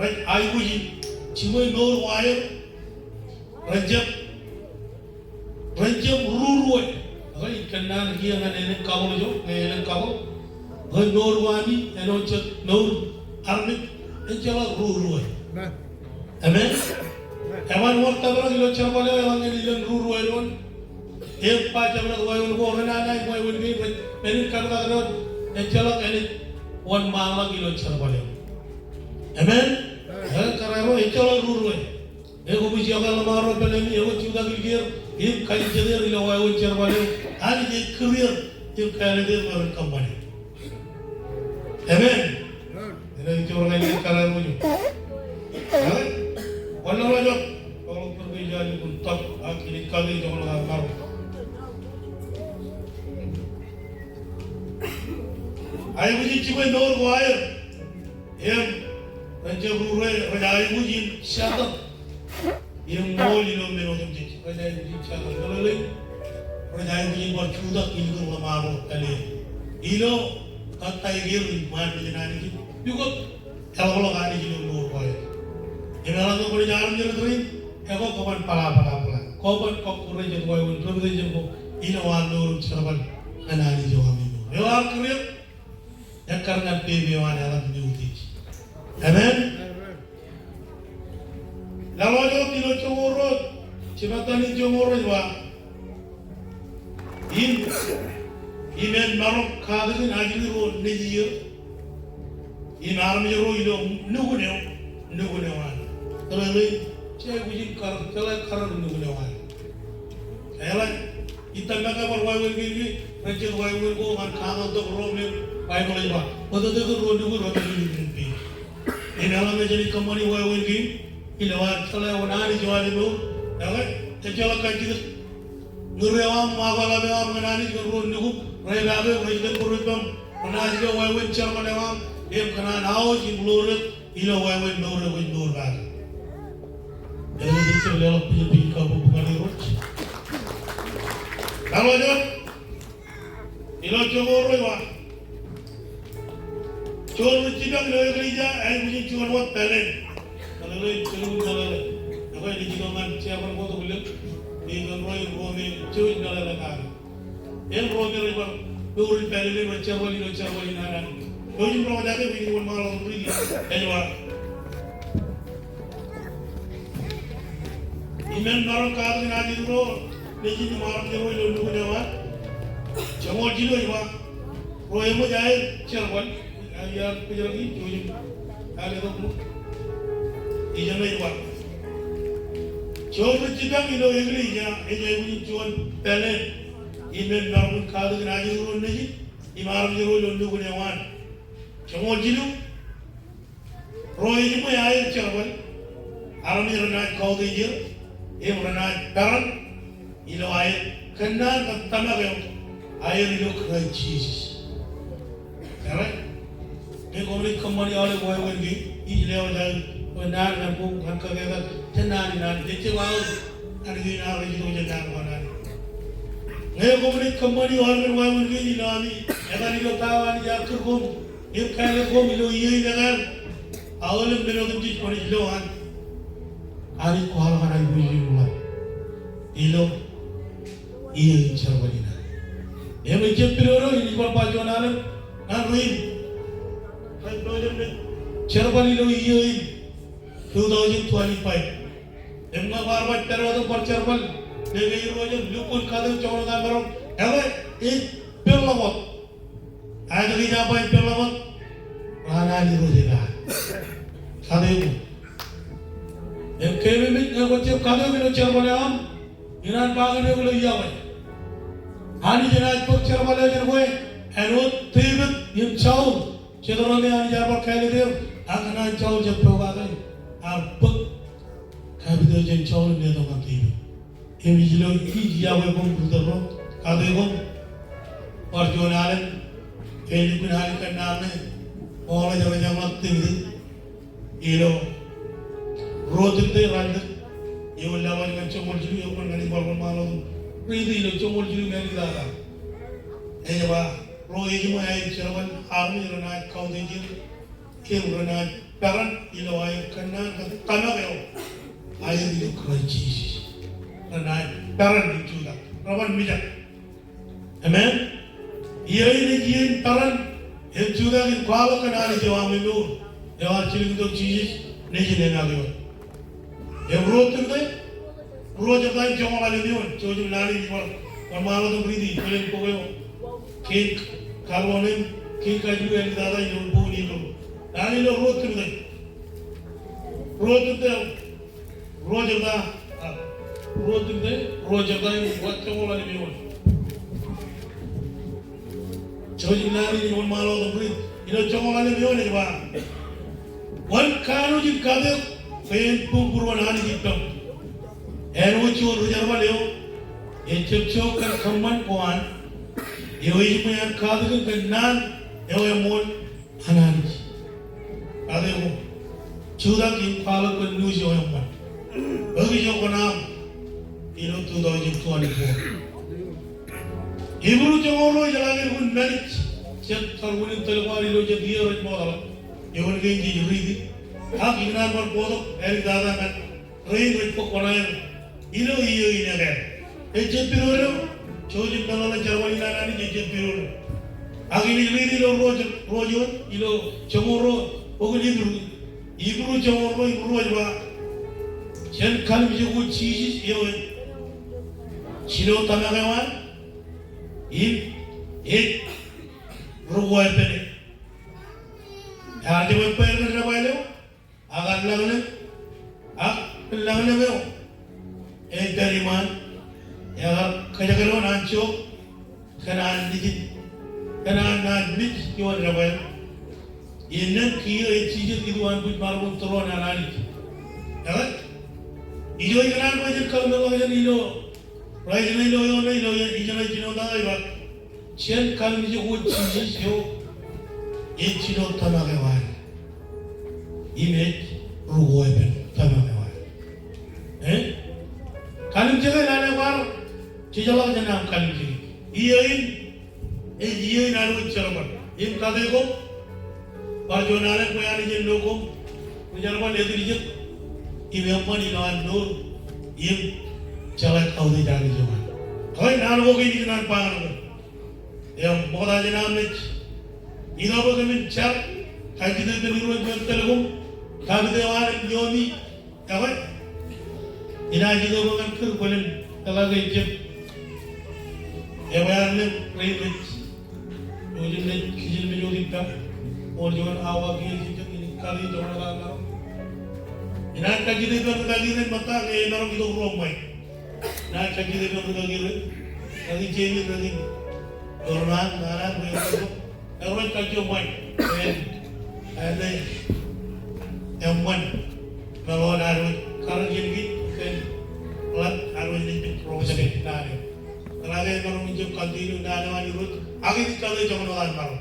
rej aikuj in jiṃwe mour ko aer, rej jab, rej jab ruruwe. Ekwe, ij kōnnaan kiiō ñan elōñ couple eo, ñe elōñ couple. Ñe mour ko ami, āinwōt jet mour armej, ejjeḷọk ruruwe. Amen. Amen. Eban wōr tōprak ilo jerbal eo, eḷaññe elōñ ruruwe doon. Im ba jabdewōt wāween ko, ren anaaj wāween kein rej, men in kapitak doon, ejjeḷọk enaaj wōnṃaanḷọk ilo jerbal eo. Amen. Amen. Ekwe, kōrā ro, ejjeḷọk ruruwe. Ekwe, kwōj iọkwe ḷōṃaro pālle eo, ekwe, jutak ilkier im kajjitōk er ilo wāween jerbal eo. Anij ej kūr er im kāālōt er bwe ren kōṃṃane. Amen. Amen. Ej jab ḷọk kōrā ro. Amen. Wōnṃaanḷọk. Ḷọk bōd ke ij lukkuun tōp ak inaaj kake joñan ḷọk aō maroñ. Aikuj in jiṃwe mour ko aer. Im ren jab ruruwe, rej aikuj in jatōb im ṃool ilo men otemjej. Rej aikuj in jatōb. Meḷeḷein, rej aikuj in bar jutak ilikūr ḷōṃaro pālle eo. Ilo kōttāik er iṃaan mejān Anij in, pukot eḷapḷọk Anij ilo mour ko aer. Im eḷaññe kwōnaaj armej rej tōre in, ekwe kwōban bōḷaḷ, bōḷaḷ, bōḷaḷ. Kwōban kọkkure jet wāween reputation ko ilo ad mour im jerbal ñan Anij eo ami mour. Eo ear kūr er, ekkar ñan pepe eo an eḷap im utiej. Amen. Amen. Laḷ eo ej wōt ilo joñoul ruo, jebta in joñoul ruo ej ba, im, im en maroñ katakin ajri ro nejier, im armej ro ilo nukun eo, nukun eo an. Kōrā ro, jej aikuj in kar, jeḷā kar nukun eo an. Eḷaññe ij tōmak ke bar wāween kein ke, rej jet wāween ko ñan kaṃṃooltok ro me Baibōḷ ej ba, bōtōktōkin ro nukun rej ilo nukun eo. Im eḷaññe jenaaj kōṃṃani wāween kein ilo ad jeḷā wōn Anij eo an mour, ekwe, ejjeḷọk kajjitōk. Ñūr eo aṃ, akwāḷap eo aṃ ñan Anij kōn ro nukun, rej pād eok, rej kōn bōd eo aṃ, renaaj ilo wāween jerbal eo aṃ, im kōṇaan aoj im ḷoor eok ilo wāween mour eo kwōj mour kake. Eo ej jab leḷọk bwijin bwijin kabbokbok ñan Irooj. Laḷ eo ej wōt ilo joñoul ruo ej ba, juon ri-jibbañ ilo eklejia eaikuj in juon wōt pāleen. Meḷeḷe, jilkinḷọk meḷeḷe. Ekwe, ej jilkinḷọk ñan jerbal ko tok ilo, ilo ro, ro me jouj meḷeḷe kake. Im ro me rej bar mour in pāleen rej jerbal ilo jerbal in an Anij. Jouj im roñjake bwe ij wōnṃaanḷọk riiti. Ej ba, im en maroñ katakin ajri ro nejin im armej ro ilo nukun eo an. Joñoul jilu ej ba, ro eṃōj aer jerbal, aer kōjrak in, jouj im āliktōk ṃōk. Ijeṇ ej ba, juon ri-jibbañ ilo eklejia ej aikuj in juon pāleen. Im en maroñ in katakin ajri ro nejin im armej ro ilo nukun eo an. Joñoul jilu, ro ejiṃwe aer jerbal, armej renaaj kautiej er, im renaaj peran, ilo aer kōnnaan kōn tōmak eo aer ilo Kraist Jisōs. Eḷap, Ñe koṃ naaj kōṃṃani aolep wāween kein, ij lewōj aō bwe naan ñan koṃ ñan kōketak jān naan in Anij. Ejjab aō, Anij in aō ej itok jān naan ko an Anij. Ñe koṃ naaj kōṃṃani aolep wāween kein ilo ami etal ilo ta eo Anij ear kūr koṃ im kāālōt koṃ ilo iiō in ekāāl, aolep men otemjej kwōnaaj lo an Anij kwaḷọk an aiboojoj in ḷap ilo iiō in jerbal in ad. Im ejjab pidodo, inaaj bar ba juon alen ñan rein rej jerbal ilo iiō in two thousand twenty-five. Im ñe kwaar bar pād wōt im bar jerbal, ñe ke irooj im lukkuun kate joñan wōt aṃ maroñ, ekwe ej peḷḷọk wōt. Ak ej ba ej peḷḷọk wōt, raan an Irooj ej ba, kate koṃ. Im keememej ñe kwōjab kate eok ilo jerbal eo aṃ, ikōṇaan ba ñan eok ilo iọkwe, Anij enaaj bōk jerbal eo jān kwe, āinwōt Devid im Saul, jet ro me Anij ear bar kāālōt er, ak naan Saul jet pokake, ear bōk kapit eo jān Saul im letok ñan Devid. Im ij lo, ij iọkwe koṃ ri tōl ro, kate koṃ, bar juon alen, ke elukkuun alen kōn naan ṇe, ṃool ej rej eñḷọk tōmate ilo ruo tōmate ralitōk, eo ej lewōj ñan joñoul jilu, eo ej kōṇaan ñan bar ṃaanḷọk riiti ilo joñoul jilu im āliktata. Ej ba, ro ejiṃwe aer jerbal armej renaaj kautiej er, im renaaj peran ilo aer kōnnaan kate tōmak eo aer ilo Kraist Jisōs. Renaaj peran im jutak. Reban mijak. Amen. Iiō in ej iiō in peran im jutak im kwaḷọk kōn Anij eo aṃ emour, eo ear jilkintok Jisōs Nejin im Anij eo. Im ruo tōmate, ruo jebta im joñoul ḷalem eoon, jouj im naan in ij bar, bar ṃaanḷọk im riiti, bōlen bok eo kein karuo ṇe im kein kajilu āliktata ilo bok in Hibru. Naan ilo ruo tōmate. Ruo tōmate, ruo jebta, a, ruo tōmate, ruo jebta im joñoul ḷalem eoon. Jouj im naan in ij bar ṃaanḷọk im riiti, ilo joñoul ḷalem eoon ej ba, kwōn kanooj in kate eok bwe en buñbūruon Anij ippaṃ. Āinwōt juon rijerbal eo ejjab jook kōn kōṃṃan ko an, eo ejiṃwe an katakin kōn naan eo eṃool an Anij. Kate koṃ, jutak im kwaḷọk kōn news eo eṃṃan. Bōk ijo kuṇaaṃ ilo two thousand twenty-four. Hibru joñoul ruo ej jeḷā ke elukkuun mālij jet jar wūnin tōl ko ad ilo jet iiō rej ṃootḷọk. Eoon kein jej riiti. Ak ikōṇaan bar bōktok āliktata ñan rein rej bōk kuṇaer ilo iiō in ekāāl. Ejjab pidodo, jouj im meḷeḷe jerbal in an Anij ejjab pidodo. Ak inaaj riiti ilo ruo, ruo juon, ilo joñoul ruo, bok in Hibru. Hibru joñoul ruo im ruo ej ba, jān kallimjek wōt Jisōs eo ej jino tōmak eo an, im ej ri-weapon e. Ear jab ebbeer kōn debwāāl eo, ak ear lañlōñ, ak lañlōñ eo ej pād iṃaan, ekar kōjekdọọn an jook kōn an nejin, kōn an naaj mej ioon debwāāl. Innām kiiō ej Jisōs ituanbwijmaroñ im tūroon an Anij. Ekwe, ijo ikōṇaan bwe jen kōmeḷeḷe jān ilo, rainin ilo eoon ṇe ilo, ilo ijeṇe jino ta ej ba, jān kallimjek wōt Jisōs eo ej jino tōmak eo an. Im ej ri-weapon tōmak eo an. Eh? Kallimjeke naan eo kwaar jejeḷā jān aṃ kallimjeke. Iiō in ej iiō in ad wōj jerbal. Im kate koṃ, bar juon alen bwe Anij en lo koṃ ri-jerbal etiljek im eṃṃan ilo an mour im jeḷā kautiej Anij eo an. Ekwe naan ko kein ikōṇaan ba ñan koṃ. Im ṃokta jān am naaj itok bwe kōmin jar kajjitōk ippān Irooj bwe en tōl koṃ, kapit eo an im iiomi, ekwe, inaaj itok bwe ñan kūr bōlen eḷaññe ejjab, ebwe armej rein rej, eo jen rej kijenmej wōt ippa, ewōr juon awa kiiō jejjet, inaaj kate joñan wōt an maroñ. Inaaj kajjitōk ippān ri-kaki rein ṃōtta ñe emaroñ itok ruo ṃae. Inaaj kajjitōk ippān ri-kaki rein, kaki Jemi, kaki Norman, naan an, bwe en itok. Eḷap kajjitōk ṃae, en, en eṃṃan meḷọkḷọk ad wōj karōk jān kōj, kōn ḷap ad wōj nejjab roñjake naan eo. Eḷaññe emaroñ jab continue naan eo an Irooj, ak inaaj kate joñan wōt an maroñ.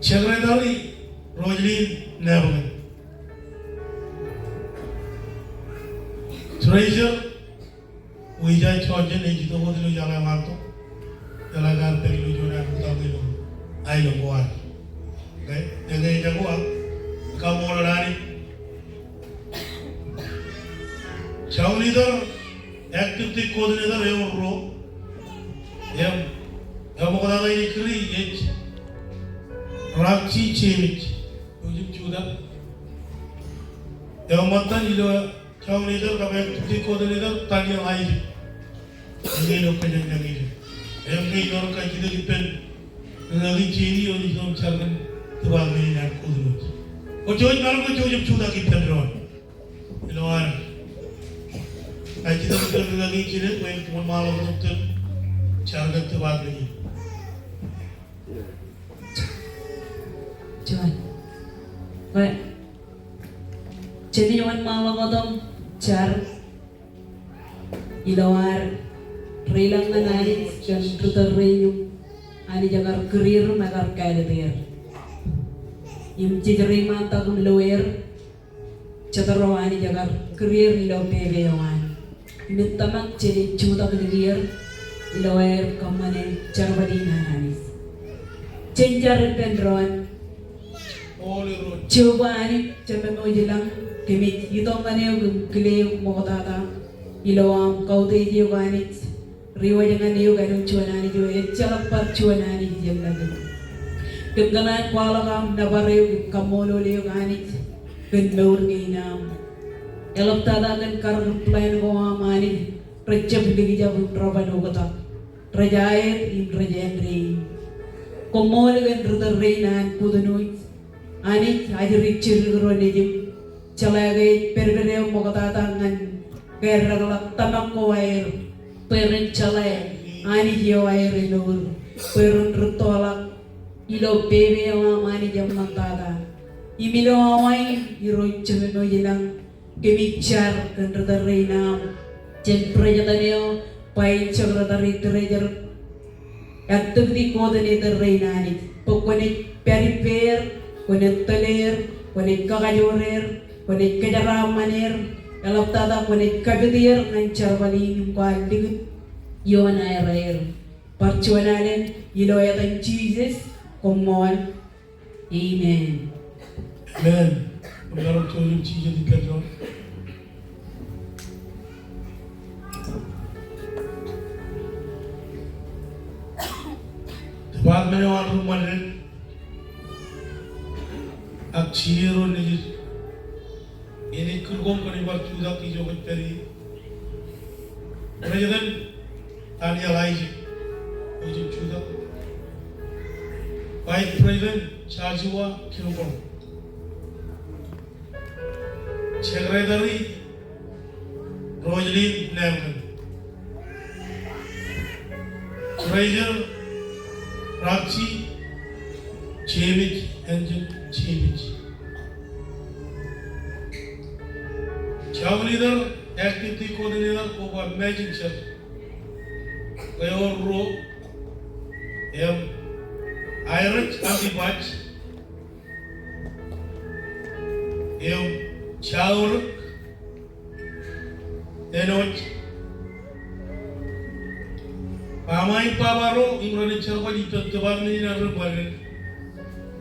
Secretary Roselyn Nepkun. Treasurer Wija Johnson ej itok wōt ilo jeḷā eo ear itok. Jeḷā kar pād ilo juon an bōtaab ilo aelōñ ko ad. Okay? Eñin ej jako ak kaṃṃoolol Anij. Joint leader, activity coordinator eo ruo. Im, eo ṃoktata ej kūri ej Rakji Jemij. Eo ej jutak. Eo ṃōttan ilo joint leader kab activity coordinator Daniel Isaac. Eñin eo kōjañjañ ilo. Im ke ij maroñ kajjitōk ippān ri-kaki Jenny eo ej itok im jar kōn department in an kōtnoj. Kwōj maroñ ke kwōj jutak ippān doon. Ilo ad kajjitōk ippān ri-kaki Jenny bwe en wōnṃaanḷọk tok im jar kōn department in. Juon. Bwe jen wōnṃaanḷọk tok im jar ilo ad reilañ ñan Anij kōn ri-tōl rein im Anij ekar kūr er im ekar kāālōt er. Im jej reiṃaantak im lo er, jet ro Anij ekar kūr er ilo pepe eo an. Im ij tōmak jenaaj jutak likūt er ilo aer kōṃṃane jerbal in an Anij. Jen jar ippān doon. Jeova Anij Jemem eo ilañ, kōmij itok ñan eok im kile eok ṃoktata ilo aṃ kautiej eok Anij. Ri wōj ñan eok āinwōt juon Anij eo ejjeḷọk bar juon Anij ijellọkin. Kōm kōṇaan kwaḷọk aṃ nōbar eok im kaṃṃoolol eok Anij kōn mour kein aṃ. Eḷaptata kōn karōk im plan ko aṃ Anij, rej jab likjab im rej ban oktak. Rej aet im rej āindein. Koṃṃool kōn ri-tōl rein an kōtnoj. Anij, ajri jidik ro nejūṃ. Jeḷā ke ej pedped eo ṃoktata ñan kaedekḷọk tōmak ko aer bwe ren jeḷā Anij eo aer emour bwe ren rūttoḷọk ilo pepe eo aṃ Anij eṃṃantata. Im ilo awa in Irooj Jemem eo ilañ, kōmij jar kōn ri-tōl rein aṃ jān president eo, vice secretary, treasurer, activity coordinator rein Anij. Bwe kwōnaaj pād ippāer, kwōnaaj tōl er, kwōnaaj kakajoor er, kwōnaaj kōjeraaṃṃan er, eḷaptata kwōnaaj kapit er ñan jerbal in im kwaar likūt ioon aer aer. Bar juon alen ilo etan Jisōs, koṃṃool. Amen. Amen. Koṃ maroñ jouj im jijet ippān doon. Department eo an ri ṃōlden ak senior ro nejid. Enaaj kūr koṃ kwōnaaj bar jutak ijo kwōj pād ie. President Daniel Isaac, eo ej jutak. Vice President Joshua Kilgore. Secretary Roselyn Nepkun. Treasurer Rakji Jemij, Angel Jemij. Joint leader, activity coordinator, koba Mejin Church. Eo ruo, im Airaj Abibaj, im Jaurōk, āinwōt baba im mama ro im renaaj jerbal ippān department in an ri ṃōlden.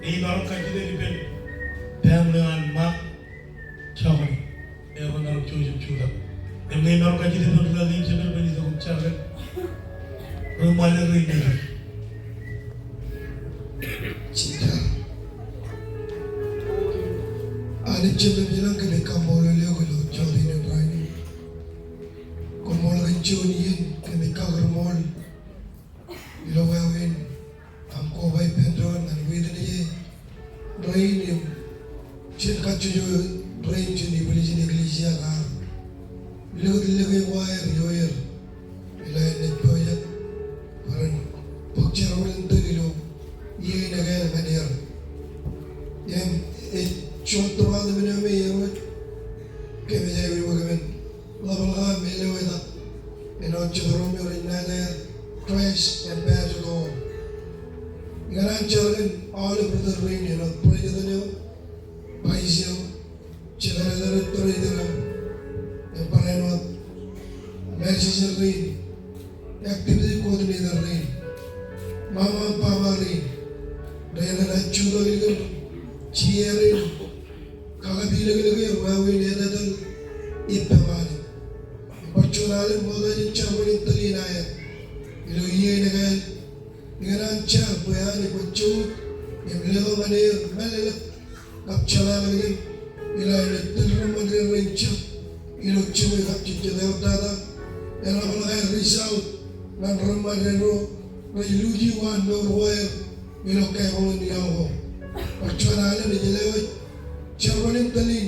Ij maroñ kajjitōk ippān family eo an Mark Jokane. Eo ren maroñ jouj im jutak. Im ij maroñ kajjitōk ippān ri-kaki Jemem bwe en itok im jar kōn Ri-ṃajeḷ rein. Jiljilimjuon. Anij Jemem ilañ, kōmij kaṃṃoolol eok ilo jota in rainin. Koṃṃool kōn juon iien kōmij kakūrṃool ilo wāween aṃ koba ippān doon ñan witness e rein im jān kajjojo rein jān ibwiljin eklejia raar likūt lōke ko aer ioer ilo aer naaj pojak bwe ren bōk jerbal in tōl ilo iiō in ekāāl ñan er. Im ej juon tōprak im eo me Irooj kōmij aikuj bwe kōmin ḷapḷọk aṃ āinwōt āinwōt jet ro me rej naaj aer Christ Ambassador. Ikōṇaan jar kōn aolep ri tōl rein āinwōt president eo, vice eo, secretary, treasurer eo, im barāinwōt messenger rein, activity coordinator rein, ṃaṃa im baba rein, rein rej jutak ilikin chair in, kakapilōklōk er wāween etetal ippām Anij. Im bar juon alen ṃokta jān jerbal in tōl in aer ilo iiō in ekāāl. Ikōṇaan jar bwe Anij kwōj jouj im letok ñan er mālōtlōt kab jeḷā kōn ilo aer tōl ri-ṃajeḷ rein jab ilo jibwe kab jejjet eḷaptata, eḷapḷọk aer reach out ñan ri-ṃajeḷ ro rej luuji waan mour ko aer ilo keebōḷ in iaḷ ko. Bar juon alen ej lewōj jerbal in tōl in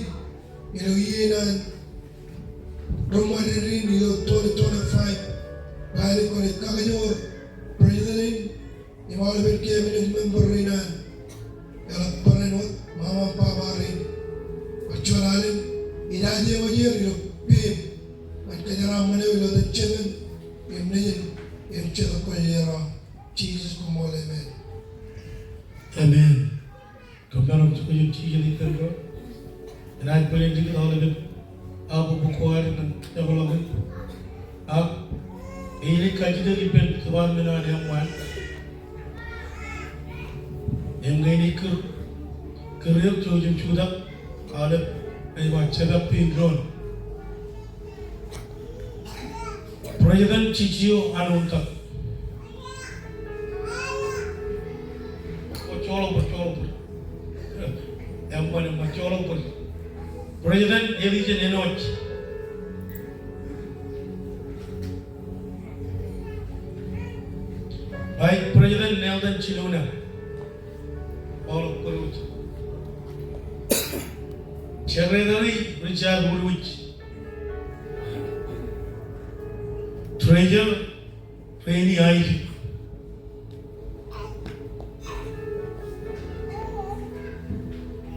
ilo iiō in an ri-ṃajeḷ rein ilo twenty twenty-five, bwe Anij kwōnaaj kakajoor president in im aolepen cabinet member rein an eḷap barāinwōt ṃaṃa im baba rein. Bar juon alen ijaje wōj er ilo peiṃ ñan kōjeraaṃṃan eo ilo etan Jemān im Nejin im Jetōb Kwōjarjar eo aṃ. Jisōs, koṃṃool, amen. Amen. Kōṃṃan wōt jokwe jikin ippān doon. Enaaj bōlen likūt aolepen aō bōk ko ad ñan eḷap eo. Ak enaaj kajjitōk ippān department eo an M one. Im ñe enaaj kūr, kūr er jouj im jutak aolep rej ba jebak pein doon. President Chichio Anuntak. Ejjeḷọk bōd, ejjeḷọk bōd. Eṃṃan, eṃṃan, ejjeḷọk bōd. President Elijah Enoch. Vice President Nelson Chinuna. Ejjeḷọk bōd. Secretary Richard Woodwich. Treasurer Reni Isaac.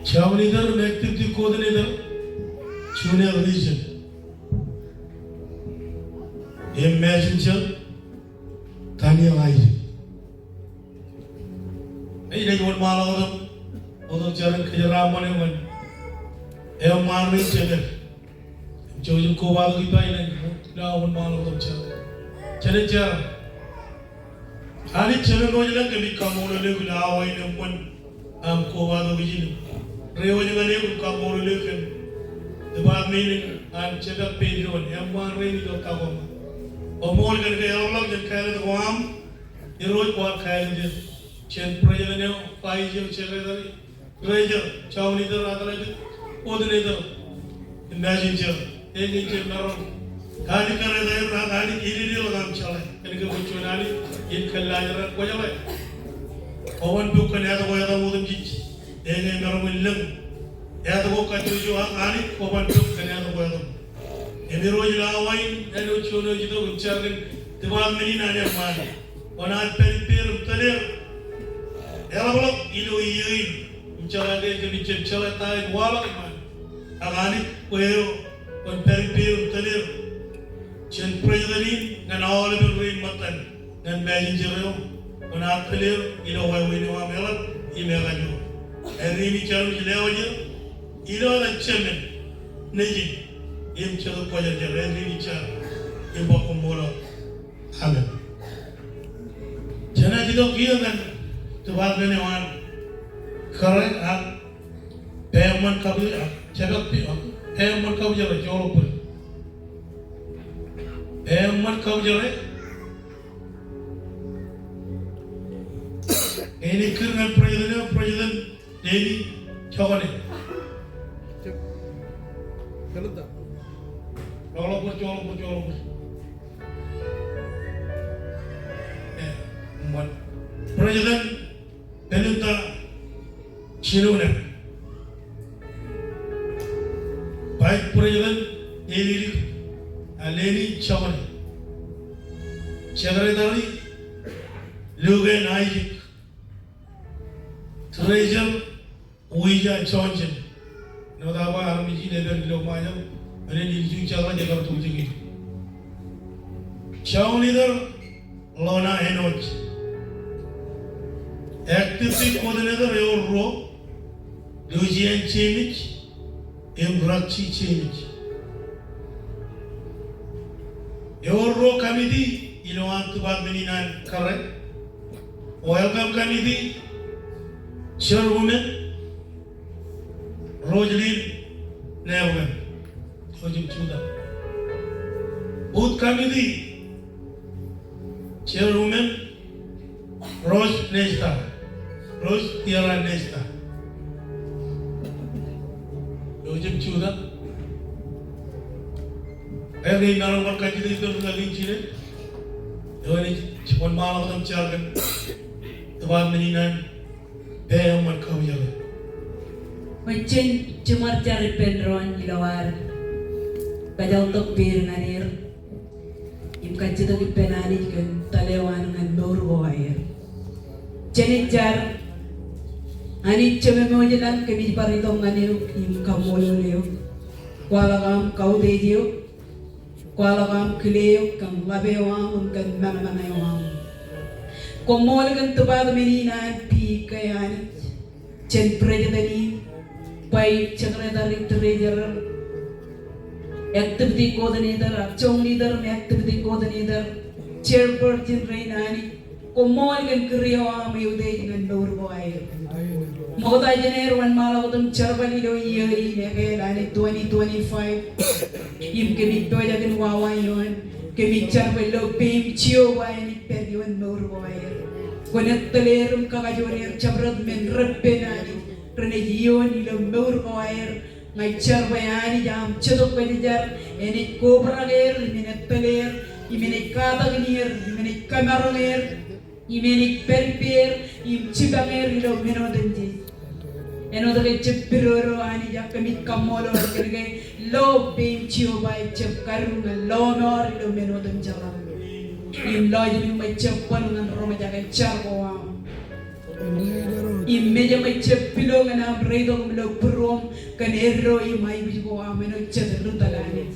Junior Activity Coordinator, Junior Region. Im Messenger, Daniel Isaac. Ej, ej wōnṃaanḷọk wōt, wōt jar in kōjeraaṃṃan eṃṃan. Eṃṃaan rein jemed. Jouj im kobatok ippa in an, ilo aō wōnṃaanḷọk wōt jar. Jenaaj jar. Anij Jemem ilañ, kōmij kaṃṃoolol eok ilo awa in eṃṃan aṃ kobatok ijin. Reiwōj ñan eok im kaṃṃoolol eok kōn department in an jebak pein doon, eṃṃaan rein ilo Tacoma. Koṃṃool kōn ke eḷapḷọk jān kāālōt ko aṃ. Irooj, kwaar kāālōt er jān president eo, vice eo, secretary, treasurer, junior athletic coordinator, im messenger. Eñin ej maroñ. Anij kōrā etaer, Anij, ededeḷọk aṃ jeḷā. Kōnke kwōj juon Anij in kōllaajrak, kwōjeḷā. Kwōban pok kōn āt ko etaṃ otemjej. Eñin ej maroñ in lōñ āt ko kajjojo, ak Anij, kwōban pok kōn āt ko etaṃ. Im Irooj, ilo awa in, āinwōt juon eo ej itok im jar kōn department in an eṃṃaan. Kwōnaaj pād ippāer im tōl er. Eḷapḷọk ilo iiō in. Im jeḷā ke kōmij jab jeḷā ta ej waḷọk iṃaan. Ak Anij, kwe eo kwōn pād ippāer im tōl er. Jān president in ñan aolepen rein ṃōttan. Ñan messenger eo, kwōnaaj tōl er ilo wāween eo aṃ eḷap im ekajoor. Āindein ij jar im ij lewōj er ilo etan Jemān, Nejin, im Jetōb Kwōjarjar, āindein ij jar im ba koṃṃool. Amen. Jenaaj itok kiiō ñan department eo an kōrā ak peiṃṃan kabwilōñ, jebak peiṃ-, peiṃṃan kabwilōñ, ejjeḷọk bōd. Peiṃṃan kabwilōñ, Ñe enaaj kūr ñan President eo, President Leni Jokone. Joḷọk bōd, joḷọk bōd, joḷọk bōd. Eh, ṃan. President Belinda Jinonak. Vice President Leni, ah, Leni Jokone. Secretary Luke N. Isaac. Treasurer Uija Johnson. Āinwōt aō ba armej in ej pād ilo Ṃajeḷ, men in ilju jeḷā ej kar tokjān. Joint Leader Lona Enoch. Activity Coordinator ewōr ruo, Lucian Jemij im Rakji Jemij. Ewōr ruo committee ilo aṃ department in an kōrā. Welcome Committee, Chairwoman Rosalyn Neogan. Eo jab jutak. Booth Committee, Chairwoman Rose Nesta. Rose Tierra Nesta. Eo jab jutak. Eo ej maroñ bar kajjitōk ilo ri-kajjitōk in. Eo ej wōnṃaanḷọk im jar kōn department in an pā eo ṃōk kaujale. Ṃōj jen jiṃor jar ippān doon ilo ad kajeḷtok peid ñan er im kajjitōk ippān Anij kōn tōl eo an ñan mour ko aer. Jen jar. Anij Jemem eo ilañ, kōmij bar itok ñan eok im kaṃṃoolol eok. Kwaḷọk aṃ kautiej eok. Kwaḷọk aṃ kile eok kōn ḷap eo aṃ im kōn ṃōṇōṇō eo aṃ. Koṃṃool kōn department in an pik ke Anij. Jān president in, vice, secretary, treasurer, activity coordinator, ak joint leader im activity coordinator, chairperson rein Anij. Koṃṃool kōn kūr eo aṃ eutiej ñan mour ko aer. Ṃokta jān aer wōnṃaanḷọk im jerbal ilo iiō in ekāāl Anij twenty twenty-five. Im kōmij pojak in wawa ioon, kōmij jar bwe lo peiṃ Jeova en ej pād ioon mour ko aer. Kwōn etōl er im kakajoor er jabdewōt men repen Anij renaaj ioon ilo mour ko aer. Ña ij jar bwe Anij aṃ Jetōb Kwōjarjar en ej kobrak er im en etōl er im en ej katakin er im en ej kōmaroñ er im en ej pād ippāer im jipañ er ilo men otemjej. Āinwōt ke ejjab pidodo Anij, ak kōmij kaṃṃoolol kōn ke lo peiṃ Jeova ejjab kadu ñan lọmọọr ilo men otemjej. Im lọjilñūṃ ejjab bōl ñan roñjake jar ko aṃ. Im mejaṃ ejjab pilo ñan aṃ reitok im lo būruōṃ kōn eddo im aikuj ko aṃ āinwōt jet ri tōl Anij.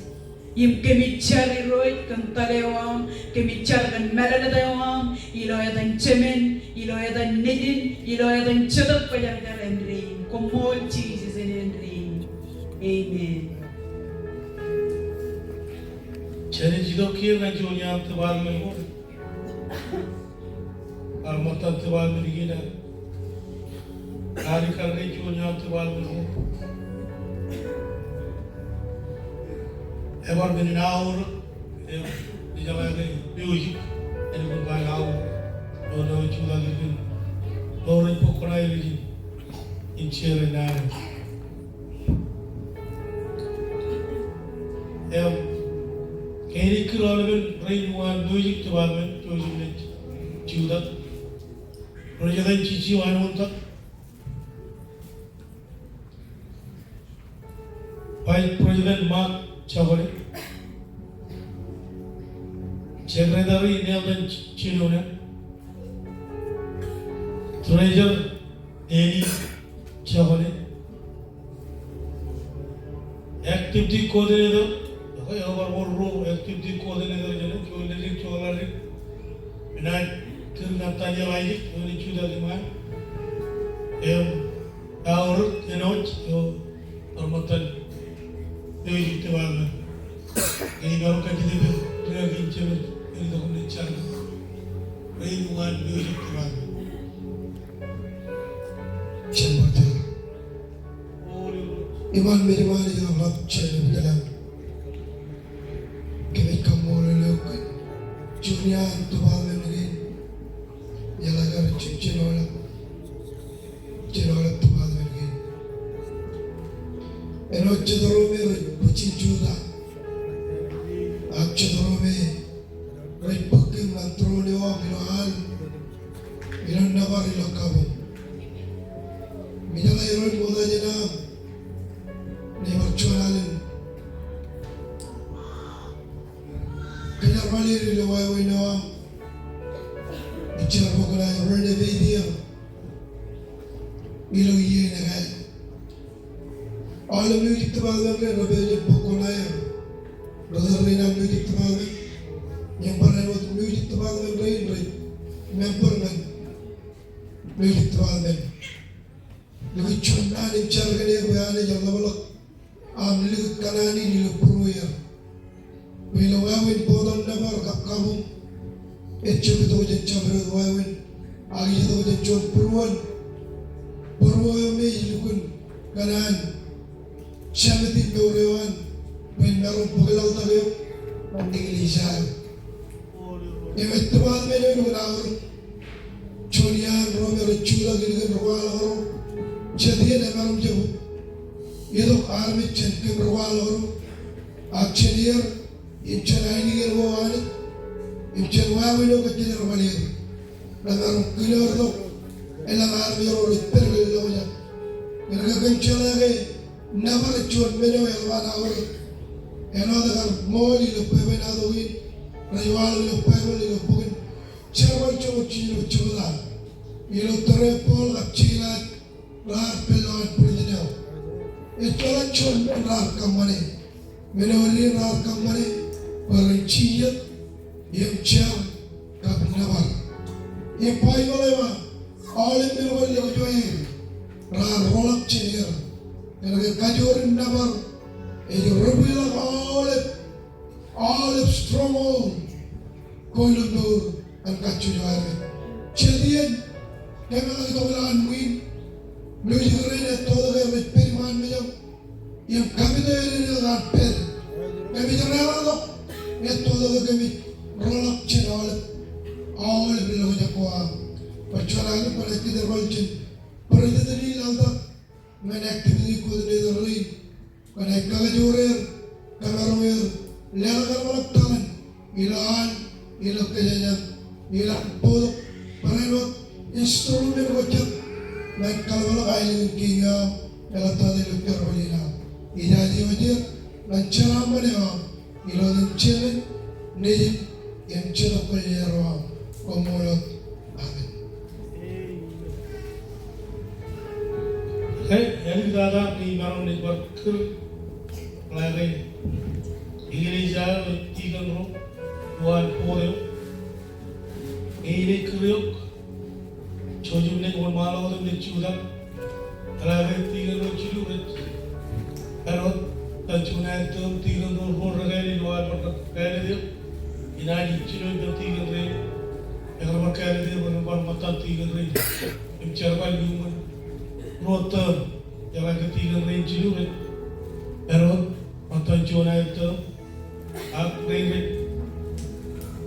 Im kōmij jar Irooj kōn tōl eo aṃ, kōmij jar kōn mālōtlōt eo aṃ, ilo etan Jemān, ilo etan Nejin, ilo etan Jetōb Kwōjarjar āindein. Koṃṃool Jisōs āindein. Amen. Jen itok kiiō ñan juon iaan department ko. Bar ṃōttan department kein ad. Ad kar ke juon iaan department ko. Ebar men in aorōk, e, ej jeḷā ke music, en kōn ba aorōk. Eo ej jutak ijin. Eo ej bōk kuṇaer ijin. Im share naan. Im, ke enaaj kūr aolepen rein uwaan music department, jouj im naaj jutak. President Jiji Wānwōntak. Vice President Mark Jokone. Secretary Nelson Jinonak. Treasurer Danny Jokone. Activity Coordinator, okay, eo bar wōr ruo Activity Coordinator jān eo, Joel Dik, Joel Dik. Enaaj kūr ñan Daniel Isaac, eo enaaj jutak iṃaan. Im, Howard Enoch, eo bar ṃōttan music department. Im eo ej kajjitōk ri-kajjitōk in Jemān, eo ej itok im naaj jar. Rein uwaan music department. Jen bar tōl. Iṃaan, mejān Anij ilo ḷap jān ipdeḷañ. Kōmij kaṃṃoolol eok kōn juon iaan department kein. Eḷak ad Jen, jen oḷọk, jen oḷọk department kein. Āinwōt jet ro me rej bwijin jutak, ak jet ro me rej bōk kōm ñan tūroon eo aṃ ilo al, ilo nōbar, ilo kabuñ. Im ijeḷā eroñ ṃokta jān aṃ ṇe bar juon alen kōjerbal er ilo wāween eo aṃ. Ij jar bwe kwōn aer renovate er ilo iien ekāāl. Aolep music department rein rej pojak bwe kwōn aer, rej ri an music department, im barāinwōt music department rein rej member ñan music department. Likūt juon naan im jar kōn er bwe Anij en ḷapḷọk aṃ likūt kōṇaan in ilo būrueir. Bwe ilo wāween bōktok nōbar kab kabuñ, ejjab itok jān jabdewōt wāween, ak ej itok jān juon būruon, būruo eo me ej lukkuun kōṇaan, jemān in mour eo an, bwe en maroñ bōk laḷtak eo ñan eklejia eo. Im ej department eo elukkuun aorōk juon iaan ro me rej jutak ilikin ri kwaḷọk ro. Jet iien emaroñ jab itok armej jān kōm ri kwaḷọk ro, ak jān er, im jān ainikien ko Anij, im jān wāween eo kōjjeḷā rej bar er. Emaroñ kile tok elōñ armej ro rej pād kōn loñjā. Kōnke kōm jeḷā ke nōbar ej juon men eo eḷap an aorōk. Āinwōt kar ṃool ilo pepe in ato in, rej waḷọk ilo Baibōḷ ilo bok in Jerbal joñoul jilu jebta, ilo tōre Paul kab Silas raar pād lowaan prison eo. Ejjeḷọk juon men raar kōṃṃane. Men eo raar kōṃṃane bwe ren jijet im jar kab nōbar. Im Baibōḷ eo ej ba aolep men ko rej loe raar roḷọk jān er. Kōnke kajoor in nōbar ej ri bwilọk aolep, aolep stronghold ko ilo mour an kajjojo armej. Jet iien kōm eḷak itok ilowaan ṃwiin, music rein ettotok er rej pād iṃaan mejaṃ im kapit eo enaaj pād. Kōmij reḷọk, ettotok kōmij roḷọk jān aolep, aolep loñjā ko aṃ. Bar juon alen kwōnaaj kōjerbal jān president in laḷtak ñan activity coordinator rein. Kwōnaaj kakajoor er, kōmaroñ er, leḷọk aolep talan ilo al, ilo kōjāñā, ilo bōktok, barāinwōt instrument ko jet, ñan kaḷapḷọk aelōñ in kiiñ eo aṃ eḷaptata ilo jerbal in aṃ. Ijaje wōj er ñan jeraaṃṃan eo aṃ, ilo etan Jemān, Nejin, im Jetōb Kwōjarjar eo aṃ. Koṃṃool wōt. Amen. Ke, āliktata ñe imaroñ naaj bar kūr ḷọk ke eklejia eo, tikōn ro, uwaan board eo. Ñe inaaj kūr eok, jouj im naaj wōnṃaanḷọk wōt im naaj jutak. Eḷaññe tikōn ro jilu rej āinwōt, āinwōt juon aer tōm tikōn ro ruo rekāālōt ilo ad bar kar kāālōt eō. Inaaj jino ippān tikōn rein ekar bar kāālōt eō bwe ren bar ṃōttan tikōn rein im jerbal iuṃwin ruo tōm. Eḷaññe tikōn rein jilu rej āinwōt ṃōttan juon aer tōm, ak rein rej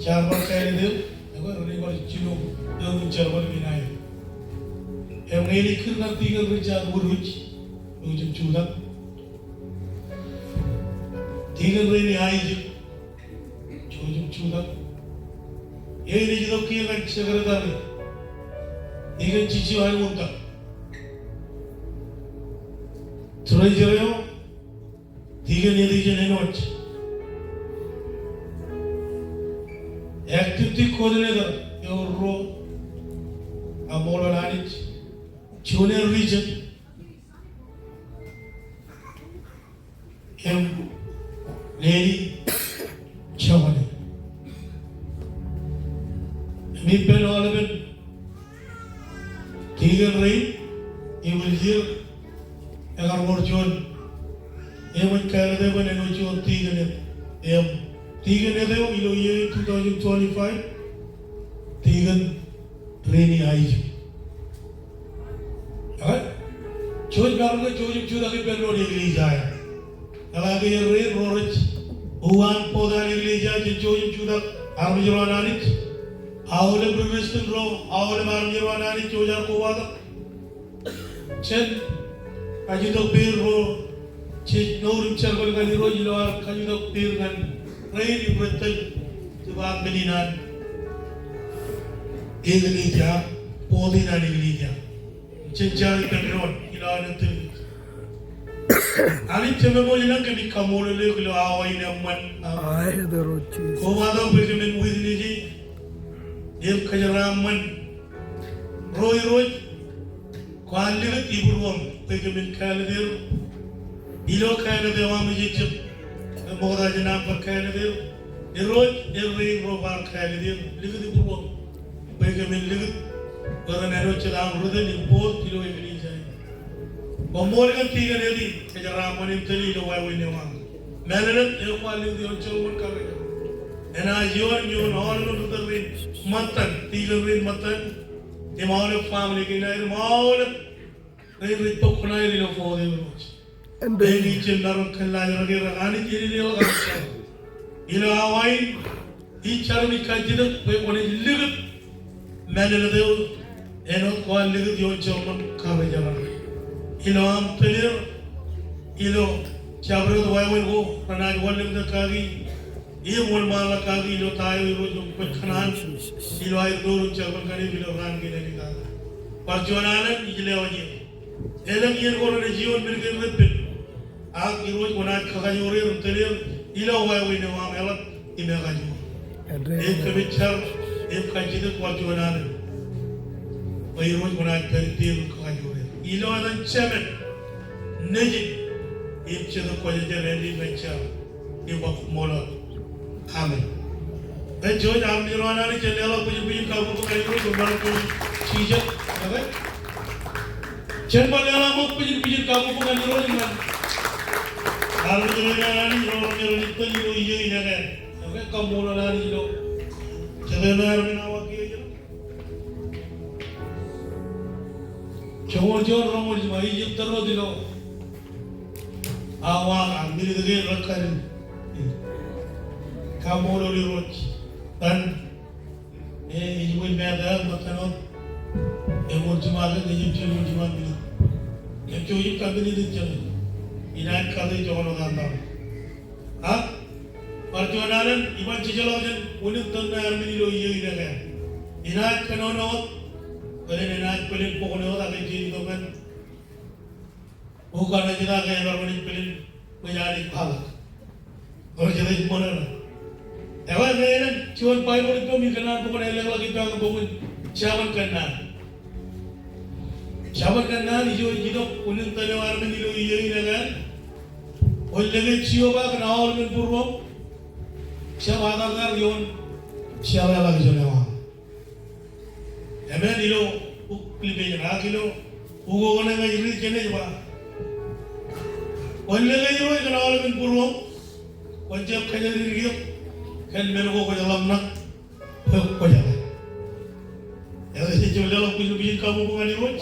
jaar bar kāālōt eō, ekwe renaaj bar jino tōm in jerbal in aer. Im ñe inaaj kūr ñan tikōn rej jab wōt wōj, jouj im jutak. Tikōn Reni Aijuk, jouj im jutak. Enaaj itok kiiō ñan secretary, tikōn Jijio Anwōnta. Treasurer eo, tikōn Edison Enoch. Activity coordinator eo ruo, ak ṃool an Anij, juon eo region, im Leni Jokole. Im ippān aolepen tikōn rein, ewiljir, ekar wōr juon eṃōj kāālōt eo bwe en āinwōt juon tikōn eo. Im tikōn eo ilo iiō in two thousand twenty-five, tikōn Reni Aijuk. Ak, jouj maroñ ke jouj im jutak ippān ro an eklejia eo. Eḷaññe errein ro rej uwaan board an eklejia, jen jouj im jutak armej ro an Anij. Aolep ri Kūrjin ro, aolep armej ro an Anij eo jaar kobatok. Jen kajjitōk pein ro jej mour im jerbal ñan Irooj ilo ad kajjitōk pein ñan rein im rej tōl jibadmen in an eklejia, board in an eklejia. Jen jar ippān doon ilo ad tōl. Anij Jemem ilañ, kōmij kaṃṃoolol eok ilo awa in eṃṃan. Amen. Kobatok bwe kōmin witness e im kōjeraaṃṃan ro Irooj kwaar likūt ibūruōṃ bwe kōmin kāālōt er ilo kāālōt eo aṃ ejejjet. Im ṃokta jān aṃ bar kāālōt er, Irooj, errein ro bar kāālōt er, likūt ibūruōṃ bwe kōmin likūt bwe ren āinwōt jet aṃ ri tōl im board ilo eklejia in. Koṃṃool kōn tikōn Edi, kōjeraaṃṃan im tōl ilo wāween eo aṃ. Mālōtlōt eo kwaar likūt ioon Solomon Kareja. Enaaj ioon im ioon aolep ri tōl rein ṃōttan, tikōn rein ṃōttan, im aolep family kein aer, im aolep rein rej bōk kuṇaer ilo board eo, Irooj. Eñin jen maroñ kōllaajrak er, ak Anij, ededeḷọk aṃ jar ilo awa in. Ij jar im ij kajjitōk bwe kwōnaaj likūt mālōtlōt eo āinwōt kwaar likūt ioon Solomon Kareja. Ilo aṃ tōl er ilo jabdewōt wāween ko renaaj wanlōñtak kaki im wōnṃaanḷọk kaki ilo ta eo, Irooj, kwōj kōṇaan ilo aer mour im jerbal ñan eok ilo raan kein āliktata. Bar juon alen ij lewōj er. Elōñ iien ko renaaj ioon men kein reppen. Ak Irooj, kwōnaaj kakajoor er im tōl er ilo wāween eo aṃ eḷap im ekajoor. Im kōmij jar im kajjitōk bar juon alen bwe Irooj kwōnaaj pād ippāer im kakajoor er. Ilo etan Jemān, Nejin im Jetōb Kwōjarjar, āindein kōmij jar im ba koṃṃool. Amen. Ej juon armej ro an Anij, jen leḷọk bwijin bwijin kabbokbok ñan Irooj, jen bar kōn Jisōs. Okay? Jen bar leḷọk ṃōk bwijin bwijin kabbokbok ñan Irooj ñan armej ro an Anij ro renaaj tōl ilo iiō in ekāāl. Okay, kaṃṃoolol Anij ilo jete ṇe armej awa kiiō ijin. Joñoul juon roñoul jiṃa, ij jab tōl wōt ilo awa ak minit kein rekkān in. Kaṃṃoolol Irooj. Kōn e, ej bwe in mata ṃōttan wōt eñoul jiṃa, ak ej jab joñoul jiṃa minit. Ej jab kab minit in jeḷā. Inaaj kate joñan wōt an ḷọk. Ak bar juon alen, iban jejjeḷọk jān unin tōl ṇe armej ilo iiō in ekāāl. Inaaj kōnono wōt bwe ren enaaj bōlen bok ṇe wōt ak ej itok ñan bok ko an Anij ak ej bar bōlen bōlen bwe ej Anij bōlen. Bar juon ej ṃōṇōṇō. Eḷaññe enaaj juon Baibōḷ ippaṃ, ikōṇaan bōk ṇe leḷọk ippaṃ bok in Jabōn Kōnnaan. Jabōn Kōnnaan ijo ej itok unin tōl eo armej ilo iiō in ekāāl. Kwōn lōke Jeova kōn aolep men būruōṃ. Jab atartar ioon jeḷāḷọkjeṇ eo aṃ. Amen. Ilo bok Pilippians ak ilo bok ko ṇe ña ij riit jān e ej ba, kwōn lōke Irooj kōn aolep men būruōṃ. Kwōn jab kōjatdikdik eok kōn men ko kwōj ḷōmṇak bwe kwōj jeḷā. Eḷaññe jej jab leḷọk bwijin bwijin kabbokbok ñan Irooj.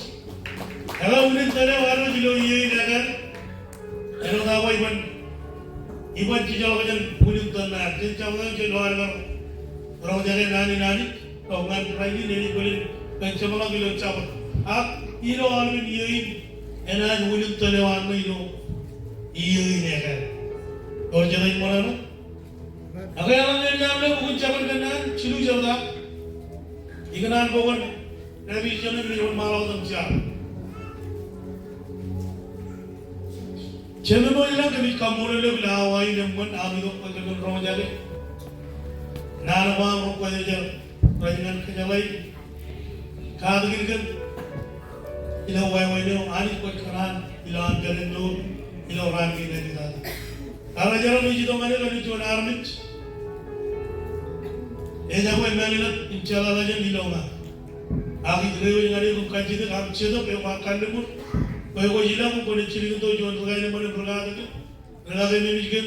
Eḷaññe unin tōl eo armej ilo iiō in ekāāl. Āinwōt awa iban, iban jejjeḷọk jān unin tōl ṇe. Jen jab ḷọk, jen ḷọk, roñjake naan in Anij, ḷọk ñan rainin, enaaj bōlen kōjjeṃḷọk ilo Jabōt. Ak ilo aolep iiō in, enaaj unin tōl eo an ṇe ilo iiō in ekāāl. Ewōr jete ej ṃōṇōṇō. Ak eḷaññe enaaj ḷe bok in Jabōn Kōnnaan, jilu jebta. Ikōṇaan bok in Revision in ej wōnṃaanḷọk tok jar. Jemem eo ilañ, kōmij kaṃṃoolol eok ilo awa in eṃṃan, aṃ itok bwe kōmin roñjake naan ko aṃ ro kwōjarjar rej ñan kōjeḷāik, katakin kōm ilo wāween eo Anij kwōj kōṇaan ilo an pād mour ilo raan kein āliktata. Karijeran eo ij itok ñan eok, āinwōt juon armej ejabwe mālōtlōt im jeḷāḷọkjeṇ ilo ña. Ak ij reiwōj ñan eok im kajjitōk aṃ Jetōb eo kwaar kalliṃur bwe kwōj ilañ im kwōnaaj jilkintok juon ri-kaenōṃṃan im ri-katakin, ri-katememej kōm,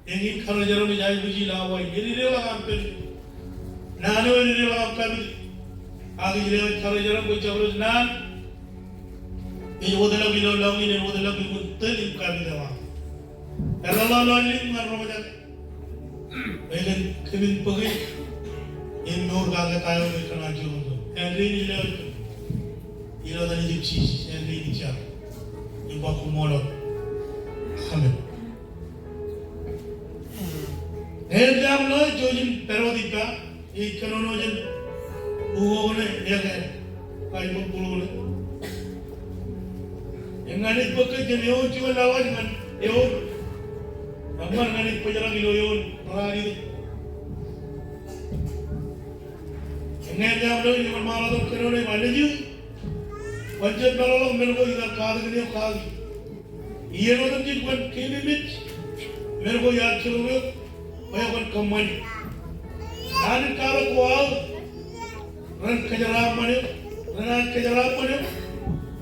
eñin karijeran eo ij aikuji ilo awa in. Ededeḷọk aṃ pād, naan eo ededeḷọk aṃ kapit. Ak ij lewōj karijeran bwe jabdewōt naan ej wōtlọk ilo lọñiin, en wōtlọk iṃōn tōl im kapit eo aṃ. Eḷap ḷọk lọlliṃ ñan roñjake bwe kōmin bōke Im mour kake ta eo ej kōṇaan jiroñ. Āindein ilo, ilo etan Jisōs, āindein ij jar. Im ba koṃṃool. Amen. Āindein ij jar ḷọk, jouj im pād wōt ippa, ij kōnono jān ukok ṇe, ekāāl, Baibōḷ bōro ṇe. Im ña ij bōk kōj jān eoon jibwe laḷ waj ñan eoon. Eṃṃan ña ij bōjrak ilo eoon ralitōk. Im ñe ej jab lo ilo ṃaanḷọk kōnono ej ba nejū, kwōn jab meḷọkḷọk men ko ikar katakin eok kaki. Iien otemjej kwōn keememej men ko iar jiroñ eok, bwe kwōn kōṃṃani. Naan in katak ko aō, ren kōjeraaṃṃan eok, renaaj kōjeraaṃṃan eok,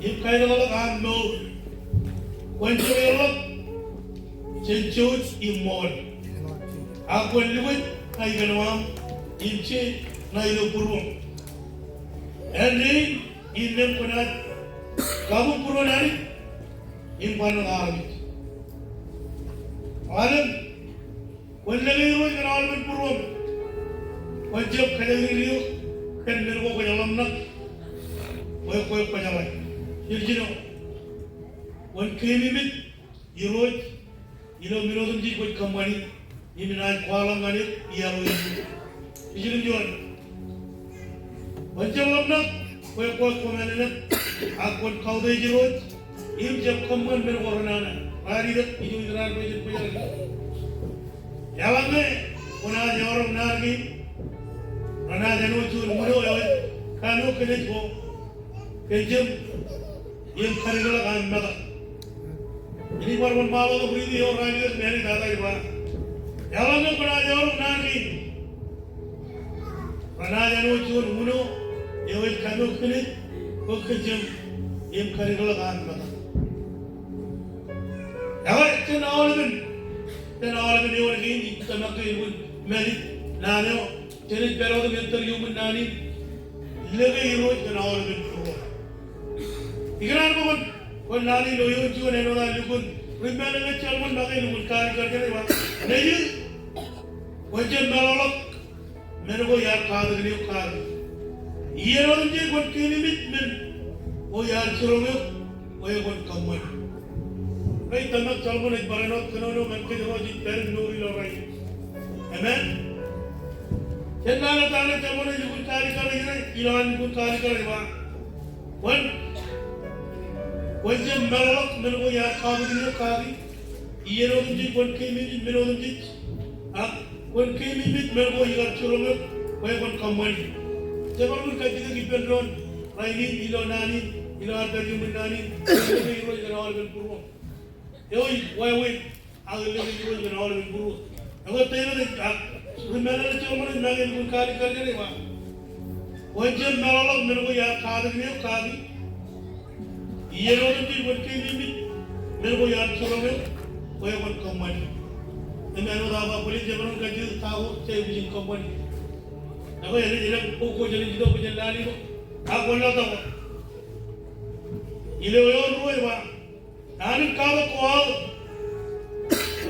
im kaeḷọkḷọk aṃ mour. Kwōn jab erḷọk jān jouj im ṃool. Ak kwōn likwōj ṇa ikōṇaan im je ṇa ilo būruōṃ. Āindein innām kwōnaaj kabuñ būruon Anij im bar ṇe armej. Aolep, kwōn lōke Irooj kōn aolepen būruōṃ. Kwōn jab kōjatdikdik eok kōn men ko kwōj ḷōmṇak bwe kwōj kwōjeḷā. Ijin eo, kwōn keememej Irooj ilo men otemjej kwōj kōṃṃani, im inaaj kwaḷọk ñan eok iaḷ eo. Ijin juon, kwōn jab ḷōmṇak bwe kwōj kōṃanenep, ak kwōn kautiej Irooj im jab kōṃṃan men ko renana. Ralitōk ijo ij raar bwe jen bōjrak. Eḷaññe kwōnaaj eọroñ naan kein, renaaj āinwōt juon wūno eo ej kanooj kōn ej ko kōn jab im kadikḷọk aṃ mata. Inaaj bar wōnṃaanḷọk riiti eo ralitōk im āliktata ej ba, eḷaññe kwōnaaj eọroñ naan kein, renaaj āinwōt juon wūno eo ej kanooj kōn ej ko kōn jab im kadikḷọk aṃ mata. Eḷaññe jān aolepen, jān aolepen eoon kein ij tōmak ke eokwe mālij naan eo, jenaaj pād wōt im ettōr iuṃwin naan in, lōke Irooj kōn aolepen būruōṃ. Ikōṇaan bwe kwōn, kwōn naan in ilo eoon juon āinwōt an lukkuun ri-mālōtlōt Solomon make lukkuun kaalikkar jān ej ba, nejū, kwōn jab meḷọkḷọk men ko iar katakin eok kaki. Iien otemjej kwōn keememej men ko iar jiroñ eok bwe kwōn kōṃṃani. Ij tōmak Solomon ej barāinwōt kōnono ñan kōj ro ej pād im mour ilo rainin. Amen. Jān naan eo etan Solomon ej lukkuun kaalikkar ijin, ilo an lukkuun kaalikkar ej ba, kwōn, kwōn jab meḷọkḷọk men ko iar katakin eok kaki. Iien otemjej kwōn keememej men otemjej, ak kwōn keememej men ko ikar jiroñ eok bwe kwōn kōṃṃani. Jab bar lukkuun kajjitōk ippān doon rainin ilo naan in, ilo ad pād iuṃwin naan in, lōke Irooj kōn aolepen būruōṃ. Eo ej wāween ak lōke Irooj kōn aolepen būruō. Ekwe Devid ej, ak ri-mālōtlōt Solomon ej make lukkuun kaalikkar jān ej ba, kwōn jab meḷọkḷọk men ko iar katakin eok kaki. Iien otemjej kwōn keememej men ko iar jiroñ eok bwe kwōn kōṃṃani. Im āinwōt aō ba bōlen jab bar kajjitōk ta ko jej aikuj in kōṃṃani. Ekwe enaaj, enaaj, ko, ko jenaaj itok bwe jen lale ilo, ak kwōn lale tok. Ilo eoon ruo ej ba, naan in katak ko aō,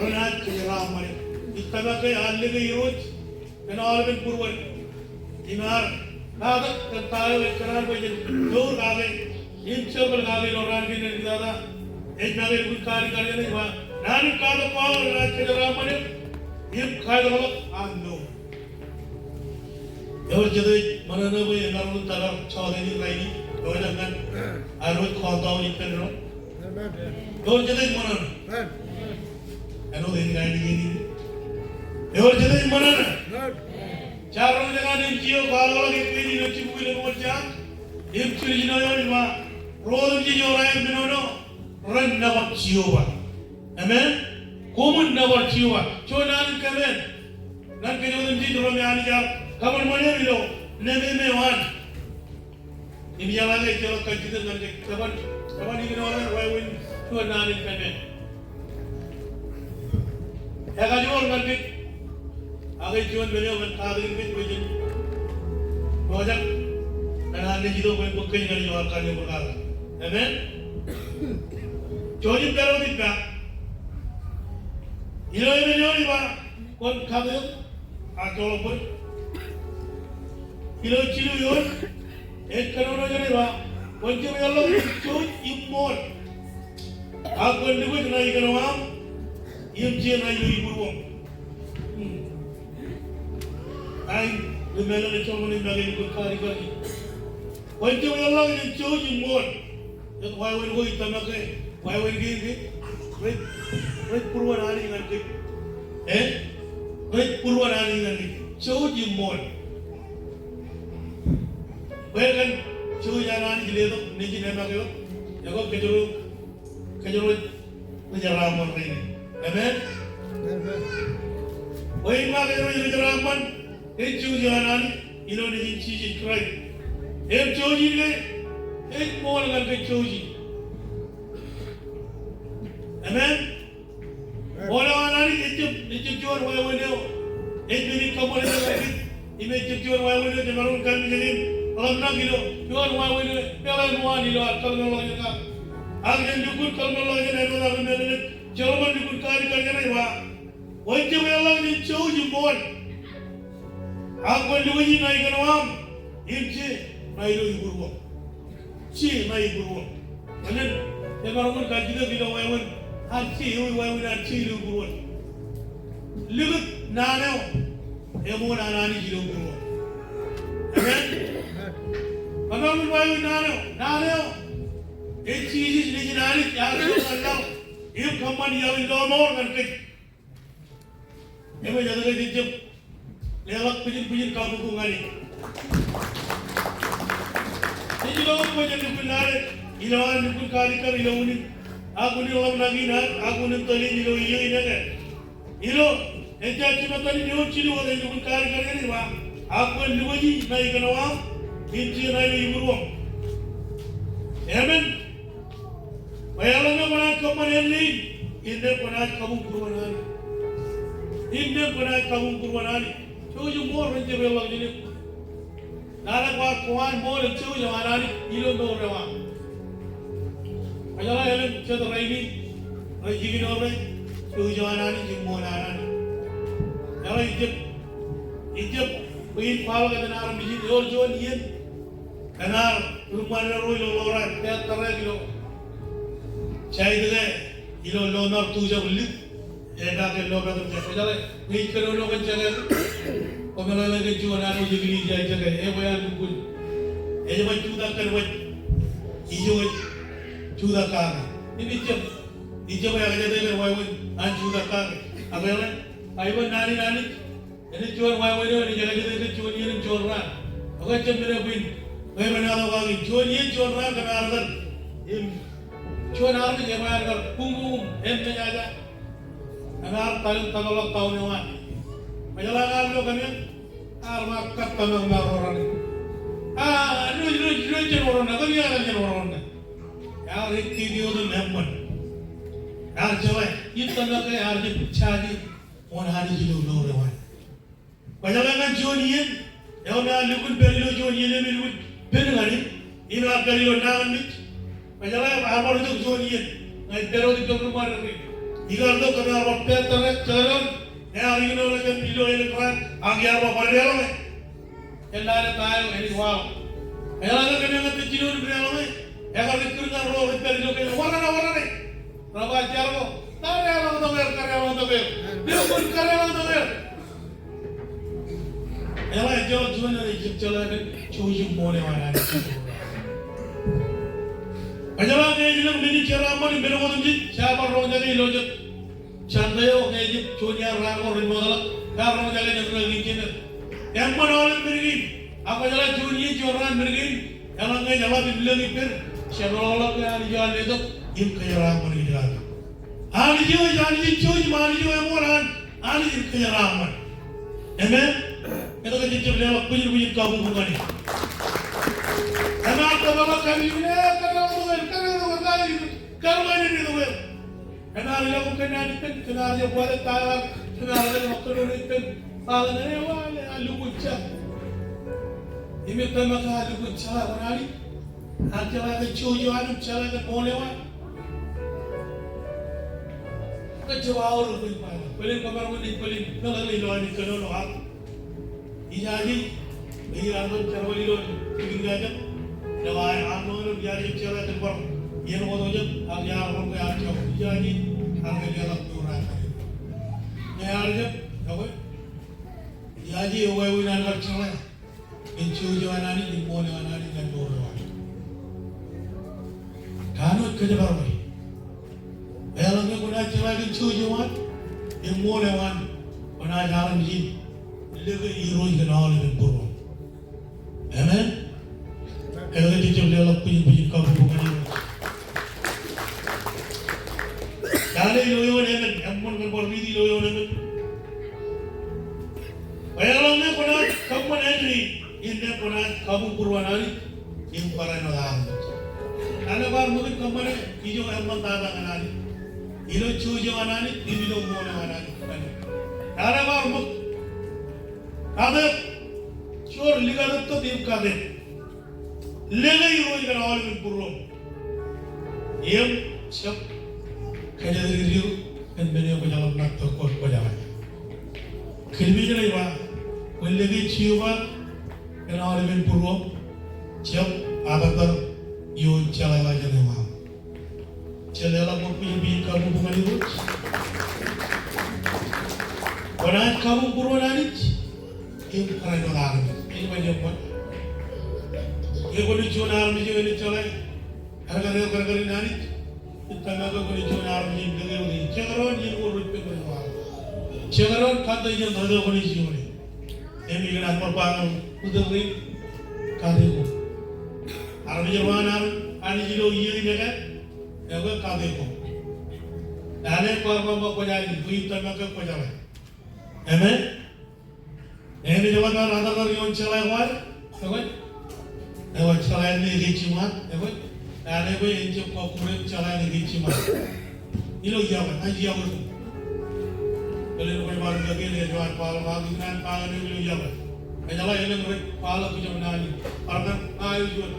renaaj kōjeraaṃṃan eok. Ij tōmak ke ad lōke Irooj kōn aolepen būruon im ad katak kōn ta eo ej kōṇaan bwe jen mour kake im jerbal kake ilo raan kein āliktata. Ej make lukkuun kaalikkar jān ej ba, naan in katak ko aō, renaaj kōjeraaṃṃan eok im kaeḷọkḷọk aṃ mour. Ewōr jet ej ṃōṇōṇō bwe emaroñ in tōpar jota in rainin, ewōr jet ñan ad wōj kọọtawe ippān doon. Ewōr jet ej ṃōṇōṇō. Āinwōt in kain in. Ewōr jet ej ṃōṇōṇō. Jaar roñjake an M T O kwaḷọk eok kein ilo jibukwi lemñoul jaak im jiljino eoon ej ba, ro otemjej eo raar menono ren nōbar Jeova. Amen. Koṃwin nōbar Jeova. Juon naan in kōṃṃan ñan kōj otemjej ro me Anij ear kōṃanṃan er ilo nememe eo an. Im ijeḷā ke ejjeḷọk kajjitōk ñan kōj, jeban, jeban ikōṇaan wāween juon naan in kōṃṃan. Ekajoor ñan kōj. Ak ej juon men eo ej katakin kōj bwe jen pojak ñan an Anij itok bwe en bōk kōj ñan ilo ad kar iọkwe kake. Amen. Jouj im pād wōt ippa. Ilo emān eo ej ba, kwōn kate eok, ak joḷọk bōd. Ilo jilu eoon, ej kōnono jān ej ba, kwōn jab eḷḷọk jouj im ṃool. Ak kwōn lukkuun ṇa ikōṇaan aṃ, im je ṇa ilo ibūruōṃ. Hmm. Ak ri mālōtlōt ej jab ṃōṇōṇō make lukkuun kaalikkar. Kwōn jab eḷḷọk jouj im ṃool. Ej wāween ko ij tōmak ke, wāween kein ke, rej, rej būruon Anij ñan kōj. Eh? Rej būruon Anij ñan kōj. Jouj im ṃool. Bwe kōn jouj an Anij letok nejin eṃṃan eo. Ekwe kōjro, kōjro rej jeraaṃṃan rainin. Amen? Bwe in ṃae kōjro rej jeraaṃṃan. Ej jouj eo an Anij ilo nejin Jisōs Kraist. Im jouj in ke ej ṃool ñan kōj jouj in. Amen. Ṃool eo an Anij ejjab, ejjab juon wāween eo ej men in kōṃṃane ñan kōj. Im ejjab juon wāween eo jemaroñ in kalimjeke im ḷōmṇak ilo juon wāween eo ej peḷe ṃool ilo ad kōḷmānḷọkjeṇ kake. Ak jen lukkuun kōḷmānḷọkjeṇ āinwōt aō ri mālōtlōt, jerbal lukkuun kaalikkar jān ej ba, kwōn jab eḷḷọk jouj im ṃool. Ak kwōn lukkuun ṇa ikōṇaan aṃ, im je ṇa ilo ibūruōṃ. Je ṇa ibūruōṃ. Bwe jen, emaroñ in kajjitōk ilo wāween an je, eo wāween an je ilo ibūruōṃ. Likūt naan eo eṃool an Anij ilo ibūruōṃ. Amen. Emaroñ in wāween naan eo, naan eo ej Jisōs nejin Anij, ear ilo ñan laḷ im kōṃṃan iaḷ in lọmọọr ñan kōj. Eṃōj etke jej jab leḷọk bwijin bwijin kabuñbū ñan e. Jej lo bwe jen lukkuun lale ilo ad lukkuun kaalikkar ilo unin, ak unin ḷōmṇak in ad, ak unin tōl in ilo iiō in eke. Ilo, ejja jimettan in eoon jilu wōt ej lukkuun kaalikkar jān ej ba, ak kwōn lukkuun ṇa ikōṇaan aṃ, im je ṇa ilo ibūruōṃ. Amen. Bwe eḷaññe kwōnaaj kōṃṃan āindein, innām kwōnaaj kabuñ būruon Anij. Innām kwōnaaj kabuñ būruon Anij. Jouj im ṃool ren jab eḷḷọk jān eok. Lale kwaar, kwaar ṃool im jouj eo an Anij ilo mour eo aṃ. Kwōjeḷā elōñ jet rainin rej jikin ro rej jouj eo an Anij im ṃool an Anij. Eḷaññe ijab, ijab bwe in kwaḷọk etan armej in eor juon iien. Kōn ad ri ṃṃan ro ilo ḷoor ad, pād tōre ilo side ke ilo lọmọọr tujak lik, epaake lọmọọr tujak. Kwōjeḷā, ñe ij kōnono kōn jake, kwōmeḷeḷe kōn juon ad eo ej eklejia ijeke, ebwe an lukkuun. Ej ba jutak kōn wōj, ijo ej jutak kake. Im ijab, ijab ekjete kōn wāween an jutak kake. Ak eḷaññe, Baibōḷ naan in Anij, enaaj juon wāween eo enaaj ekjete kōn juon iien im juon raan. Ak ejjab men eo bwe in, bwe ren ato kake in. Juon iien, juon raan kōm ar kar. Im juon armej eṃṃan kar buñbuñ im mejaja. Im ar tōl im tōpar ḷọk taun eo an. Kwōjeḷā kar lo kōm eñ, ar ṃae kar tōmak im ar ro raṇe. A, diwōj, diwōj, diwōj jān ro raṇe, kōm eñ kar jān ro raṇe. Ear ettōpar wōt im eṃṃan. Ear jeḷā, im tōmak ke ear jab jaje wōn Anij ilo mour eo an. Kwōjeḷā ñan juon iien, eo me ear lukkuun pād ilo juon iien eo me lukkuun pād ñan e, im ear pād ilo nañinmej. Kwōjeḷā ear bar itok juon iien, ñan pād wōt ippān ri ṃṃan rein. Ikar tok kōm ar bar pād tōre, jekdọọn, ear ikōṇaan kōm ilo elōñ raan, ak iar bar bar deḷọñe. Eḷaññe ta eo enaaj waḷọk. Eḷaññe kōm eñin ej jilōk im deḷọñe, ekar kūr ñan ro rej pād ilo kōm, wōr raṇe, wōr raṇe. Rej ba jar ko, kadeḷọñtok er, kadeḷọñtok er. Lukkuun kadeḷọñtok er. Eḷaññe ejjeḷọk juon eo ej jab jeḷā kōn jouj im ṃool eo an Anij. Kwōjeḷā ke ej ilọk men in jeraaṃṃan im men otemjej, jab bar roñjake ilo jet Sunday eo, ñe ejab juon iaan raan ko rej mootḷọk, kar roñjake ñan ri-Christian. Eṃṃan aolep men kein, ak kwōjeḷā juon iien juon raan men kein, eḷaññe ej ḷap im lōñ ippād, jab eḷọk ke Anij eo an letok im kōjeraaṃṃan kōj. Anij eo ej Anij in jouj im Anij eo eṃool an Anij in kōjeraaṃṃan. Amen. Etke jej jab leḷọk bwijin bwijin kabuñbū ñan e. Im ear tōpar ḷọk kaki in, e, kadeḷọñtok er, kadeḷọñtok er, kadeḷọñtok er, kadeḷọñtok er. Im ear ilọk im kōnnaan ippān, im ear jab wāween ta eo, im ear jab kōnono ippān. Father ñan e, ewa, ear lukkuun jeḷā. Im ej tōmak ke ear lukkuun jeḷā wōn Anij. Ear jeḷā kōn jouj eo an im jeḷā kōn ṃool eo an. Kōn jab aorōk bwe in ba, bōlen kōmar wōn ej bōlen meḷeḷe ilo an kōnono ak ijaje. Ej armej jerbal ilo jikin kajet. Ej armej ilo iar jab jeḷā kōn bar iien eo jet ak iar roñ ke iar jab ijaje ak ke leḷọk mour an. Ej iar jab, ekwe, ijaje eo wāween an kar jeḷā kōn jouj eo an Anij im ṃool eo an Anij ñan mour eo an. Kanooj kōjparok e. Eḷaññe kwōnaaj jeḷā kōn jouj eo an im ṃool eo an, kwōnaaj armej in lōke Irooj kōn aolepen būruōṃ. Amen. Eḷaññe jej jab leḷọk bwijin bwijin kabbokbok ñan Irooj. Eḷaññe ilo eoon emān, eṃṃan kōn bar riiti ilo eoon emān. Eḷaññe kwōnaaj kōṃṃan āindein, innem kwōnaaj kabuñbūruon Anij im barāinwōt armej. Eḷaññe kwaar ṃōk in kōṃṃane ijo eṃṃantata ñan Anij ilo jouj eo an Anij im ilo ṃool eo an Anij. Eḷaññe kwaar ṃōk, katak, jor likatōttōt im katak. Lōke Irooj kōn aolepen būruōṃ im jab kōjatdikdik kōn men eo kwōjeḷā ṇa bwe kwō, kwōjeḷā. Kōn men eo ej ba, kwōn lōke Jeova kōn aolepen būruōṃ, jab apattōk ioon jeḷāḷọkjeṇ eo aṃ. Jen leḷọk ṃōk bwijin bwijin kabbokbok ñan Irooj. Kwōnaaj kabuñbūruon Anij im barāinwōt armej. Ej ba eṃṃan. Ke kwōnaaj juon armej eo enaaj jeḷā karkar eo, karkar in Anij, im tōmak ke kwōnaaj juon armej in lōke wōt in jekdọọn iien ko rej pen rej waḷọk. Jekdọọn kōttar jān rej eo kwōnaaj juon in. Im ikōṇaan bar ba ñan ri-tōl rein, kate ko. Armej ro an Anij ilo iiō in ekā, ekwe kate ko. Eḷaññe kwaar ba ṃōk kwōj aikuj, bwe in tōmak ke kwō jeḷā. Amen. Im ej ba tar, atar ioon jeḷā ko ad, ekwe. Ekwe, jeḷā ṇe ej jiṃa, ekwe. Eḷaññe bwe en jab kọkkure jeḷā ṇe ej jiṃa. Ilo iọkwe, ej iọkwe. Bōlen kwōj bar iọkwe, ej ba kwaḷọk, ak ikōṇaan ba ñan eok ilo iọkwe. Ejeḷā elōñ rej kwaḷọk kōj im naan in. Bar ñan, a eo juon.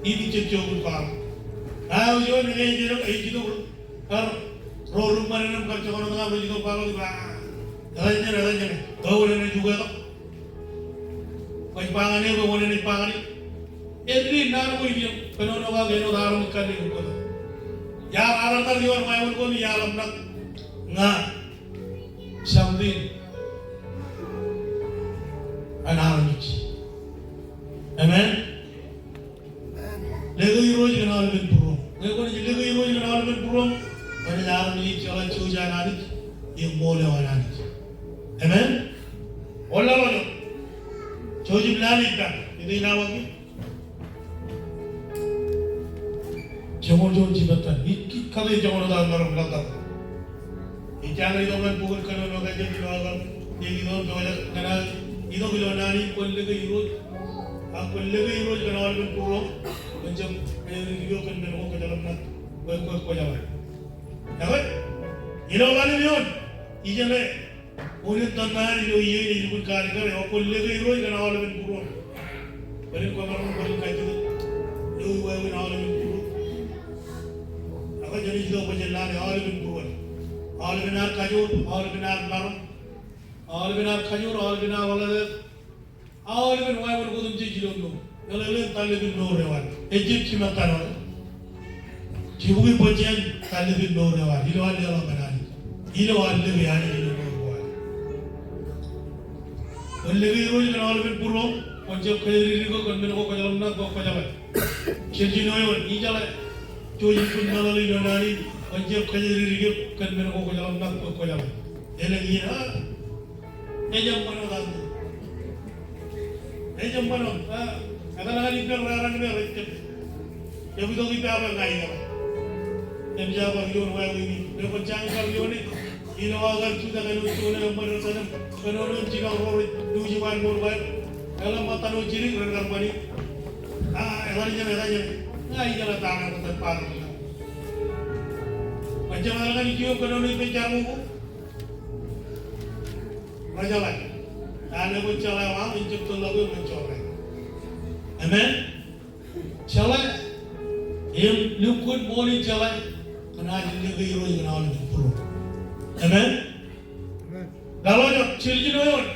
Im ij jab jokwe kwaḷọk. A eo juon, ej, ej, ej itok. Kar ro ruṃṃan eṇ im kar joñan tok rej itok kwaḷọk im ba, etan jān, etan jān, ewōr eṇ ej uketok. Kwōj ba ñan eō bwe ewōr eṇ ej ba ñan eō. Āindein naan ko ej kōnono kake āinwōt armej kaṇe ej kōnono. Iar armej ioon wāween ko im iar ḷōmṇak ña something an armej. Amen. Lōke Irooj kōn aolepen būruōṃ. Ñe kwōnaaj lōke Irooj kōn aolepen būruōṃ, kwōnaaj armej in jeḷā jouj an Anij im ṃool eo an Anij. Amen. Wōnlaḷḷọk. Jouj im lale ippa. Ite in awa ki. Joñoul juon jimettan. Ij, ij kate joñoul juon jimettan. Ij jañin itok ñan bok in Kōnono Kajjitōk ilo aō kar, ij itok ñan aō, itok ilo naan in kwōn lōke Irooj. Ak kwōn lōke Irooj kōn aolepen būruōṃ. Kwōn jab kōjatdikdik eok kōn men ko kwōjeḷā ṇa bwe kwō, kwōjeḷā. Ekwe, ilo ḷalem eoon, ijeṇe, unin tōn ṇa ilo iiō in ej lukkuun kaalikkar, ekwe kwōn lōke Irooj kōn aolepen būruōṃ. Bōlen kwōmaroñ, bōlen kajjitōk. Eo wāween aolepen būruōṃ. Ak jenaaj itok bwe jen lale aolepen būruōṃ. Aolepen ad kajoor, aolepen ad maroñ. Aolepen ad kajoor, aolepen ad ḷōḷḷap. Aolepen wāween ko otemjej ilo mour. Eḷap ilo etan lepin mour eo an. Ejjab jimettan eo. Jibukwi bōjjāān etan lepin mour eo an. Ilo an leḷọk ñan Anij. Ilo an lōke Anij ilo mour ko an. Kwōn lōke Irooj kōn aolepen būruōṃ, kwōn jab kōjatdikdik eok kōn men ko kwōjeḷā ṇa bwe kwōjeḷā. Jeljino eoon, ijeḷā. Jouj im kōn meḷeḷe ilo naan in, kwōn jab kōjatdikdik eok kōn men ko kwōjeḷā ṇa bwe kwōjeḷā. Elōñ iien, a? Ejjab ṃōṇōṇō. Ejjab ṃōṇōṇō, a? Etan ñan ippān raran me rej jab. Jab itok ippa bwe ña ijeḷā. Im jab bar ioon wāween in. Bwe kwōn jañin bar ioone. Ilo aō kar jutak āinwōt juon eo eṃṃan ri-tōl im kōnono im jipañ ro rej luuji bwaan mour ko aer. Eḷap ṃōttan eo jidik ren kar ṃani. A, etan jān, etan jān. Ña ijeḷā ta ṇe kwōj bar ioon. Kwōn jab etal ñan ijin im kōnono ippān jarmo ko. Rej jeḷā. Ta ṇe kwōj jeḷā eo aṃ en jab tōl ḷọk eō ren jorrāān. Amen. Jeḷā im lukkuun ṃool in jeḷā. Kwōnaaj lōke Irooj kōn aolepen būruōṃ. Amen. Laḷ eo ej, jeljino eoon.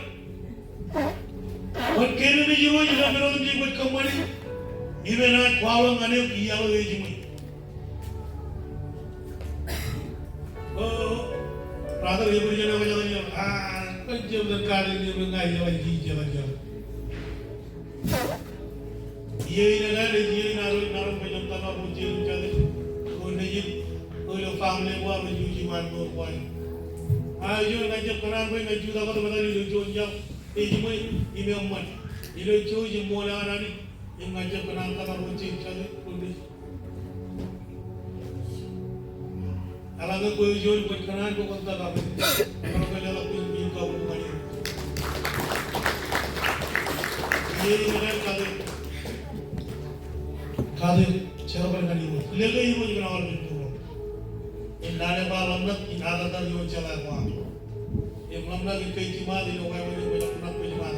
Kwōn Kōn men eo Irooj ilo men otemjej kwōj kōṃṃani, im enaaj kwaḷọk ñan eok iaḷ eo ejiṃwe. O, brother, ej bōd jān eo ej ḷọk, a, kwōn jab iten kaalikkar eo ña ij ḷọk, ij jet jet. Iiō in ekāāl ej iiō in arro, arro bwe jen tōmak ro jeiū jatū, ro nejin, ro ilo family ko, ro juji ṃaan mour ko aer. A, ijo ña ij jab kōṇaan bwe ña ij jutak wōt metal ilo juon iaḷ ejiṃwe im eṃṃan. Ilo juon im ṃool eo an Anij, im ña ij jab kōṇaan tōmak ro jeiū jatū, ro nejin. Eḷaññe kwe eo juon kwōj kōṇaan bwe kwōn tōmak, kwōn leḷọk bwijin kabuñ ñan Irooj. Iiō in ekāāl kate. Kate, jerbal ñan Irooj. Lōke Irooj kōn aolep ilo būruō. Im naan eo ba ḷōmṇak in atata ioon jeḷā ko aṃ. Im ḷōmṇak in kōj jiṃa ilo wāween eo kwōj ḷōmṇak kwōj jiṃa.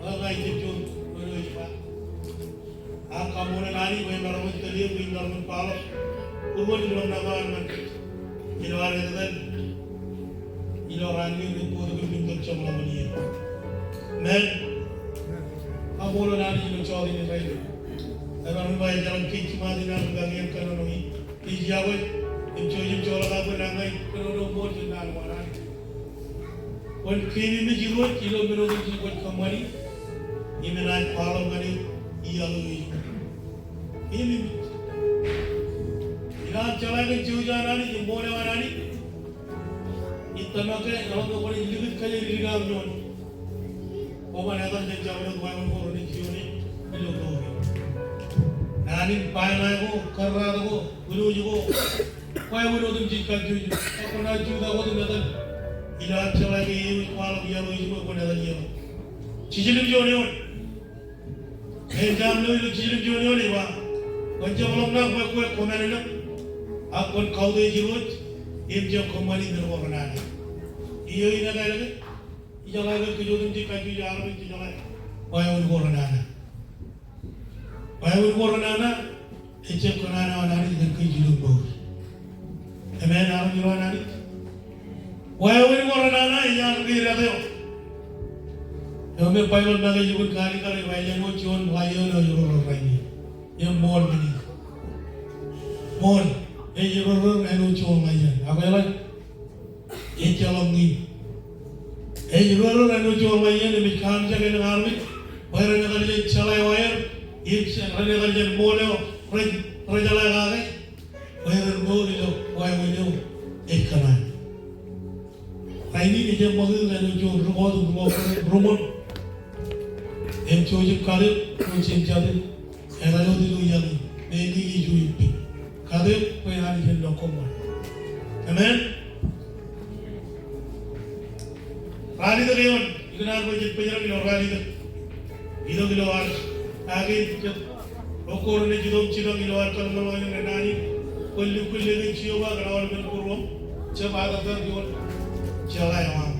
Ak ña ij jab juon wāween eo ej ba. Ak kaṃṃoolol Anij bwe emaroñ in tōl eok im emaroñ in kwaḷọk būruon in ḷōmṇak eo an ñan kōj ilo ad etetal ilo raan in rej bōktok im limtok jeṃḷọkin iien. Amen. Kaṃṃoolol Anij ilo jota in rainin. Emaroñ in ba ejjeḷọk kōj jiṃa in an kake in kōnono in. Ij yokwe, im jouj im joḷọk aō bwe ña ij kōnono ṃool jān naan ko an Anij. Kwōn keememej Irooj ilo men otemjej kwōj kōṃṃani, im enaaj kwaḷọk ñan eok iaḷ eo ejiṃwe. Keememej. Inaaj jeḷā kōn jouj an Anij im ṃool eo an Anij. Ij tōmak ke eḷaññe kwōnaaj likūt kōjatdikdik aṃ ioon, kwōban etal jān jabdewōt wāween ko renaaj jioñe ilo mour eo. Naan in baeḷe ko, kōrraat ko, wūnooj ko, wāween otemjej kajjojo. Ak kwōnaaj jutak wōt im etal. Inaaj jeḷā ke eō ej kwaḷọk iaḷ eo ejiṃwe kwōn etal iaḷ. Jiljilimjuon eoon. Ej jaam eo ilo jiljilimjuon eoon ej ba, kwōn jab ḷōmṇak bwe kwe kwō mālōtlōt, ak kwōn kautiej Irooj, im jab kōṃṃani men ko renana. Iiō in ekāāl ke, ijeḷā ke kōj otemjej kajjojo armej, ijeḷā wāween ko renana. Wāween ko renana, ejjab kōṇaan eo an Anij kōn kōj ilo mour. Amen, armej ro an Anij. Wāween ko renana ej an riit eo. Eo me Baibōḷ make jukun kaalikkar ej ba āinwōt juon ḷaien eo ej rōrōr rainin. Im ṃool men in. Ṃool, ej rōrōr āinwōt juon ḷaien. Ak eḷap ejjeḷọk ñin. Ej rōrōr āinwōt juon ḷaien im ej kaamijak elōñ armej bwe ren etal jān jeḷā eo aer, im ren etal jān ṃool eo rej, rejeḷā kake, bwe ren mour ilo wāween eo ej kōṇaan. Rainin ejjab ṃakūtkūt āinwōt juon rūkọọt im rūkọọt ro ṃool. Im jouj im kate, jouj im kate. Etal wōt ilo iaḷ in, meñe ej ijo im pād. Kate bwe Anij en lọk koṃṃool. Amen. Ralitōk eoon, ikōṇaan bwe jen bōjrak ilo ralitōk. Itok ilo ad, ak ej jet. Ro ko renaaj itok im jipañ ilo ad kōḷmānḷọkjeṇ ñan Anij. Kwōn lukkuun lōke Jeova kōn aolepen būruōṃ. Jab atata ioon jeḷā eo aṃ.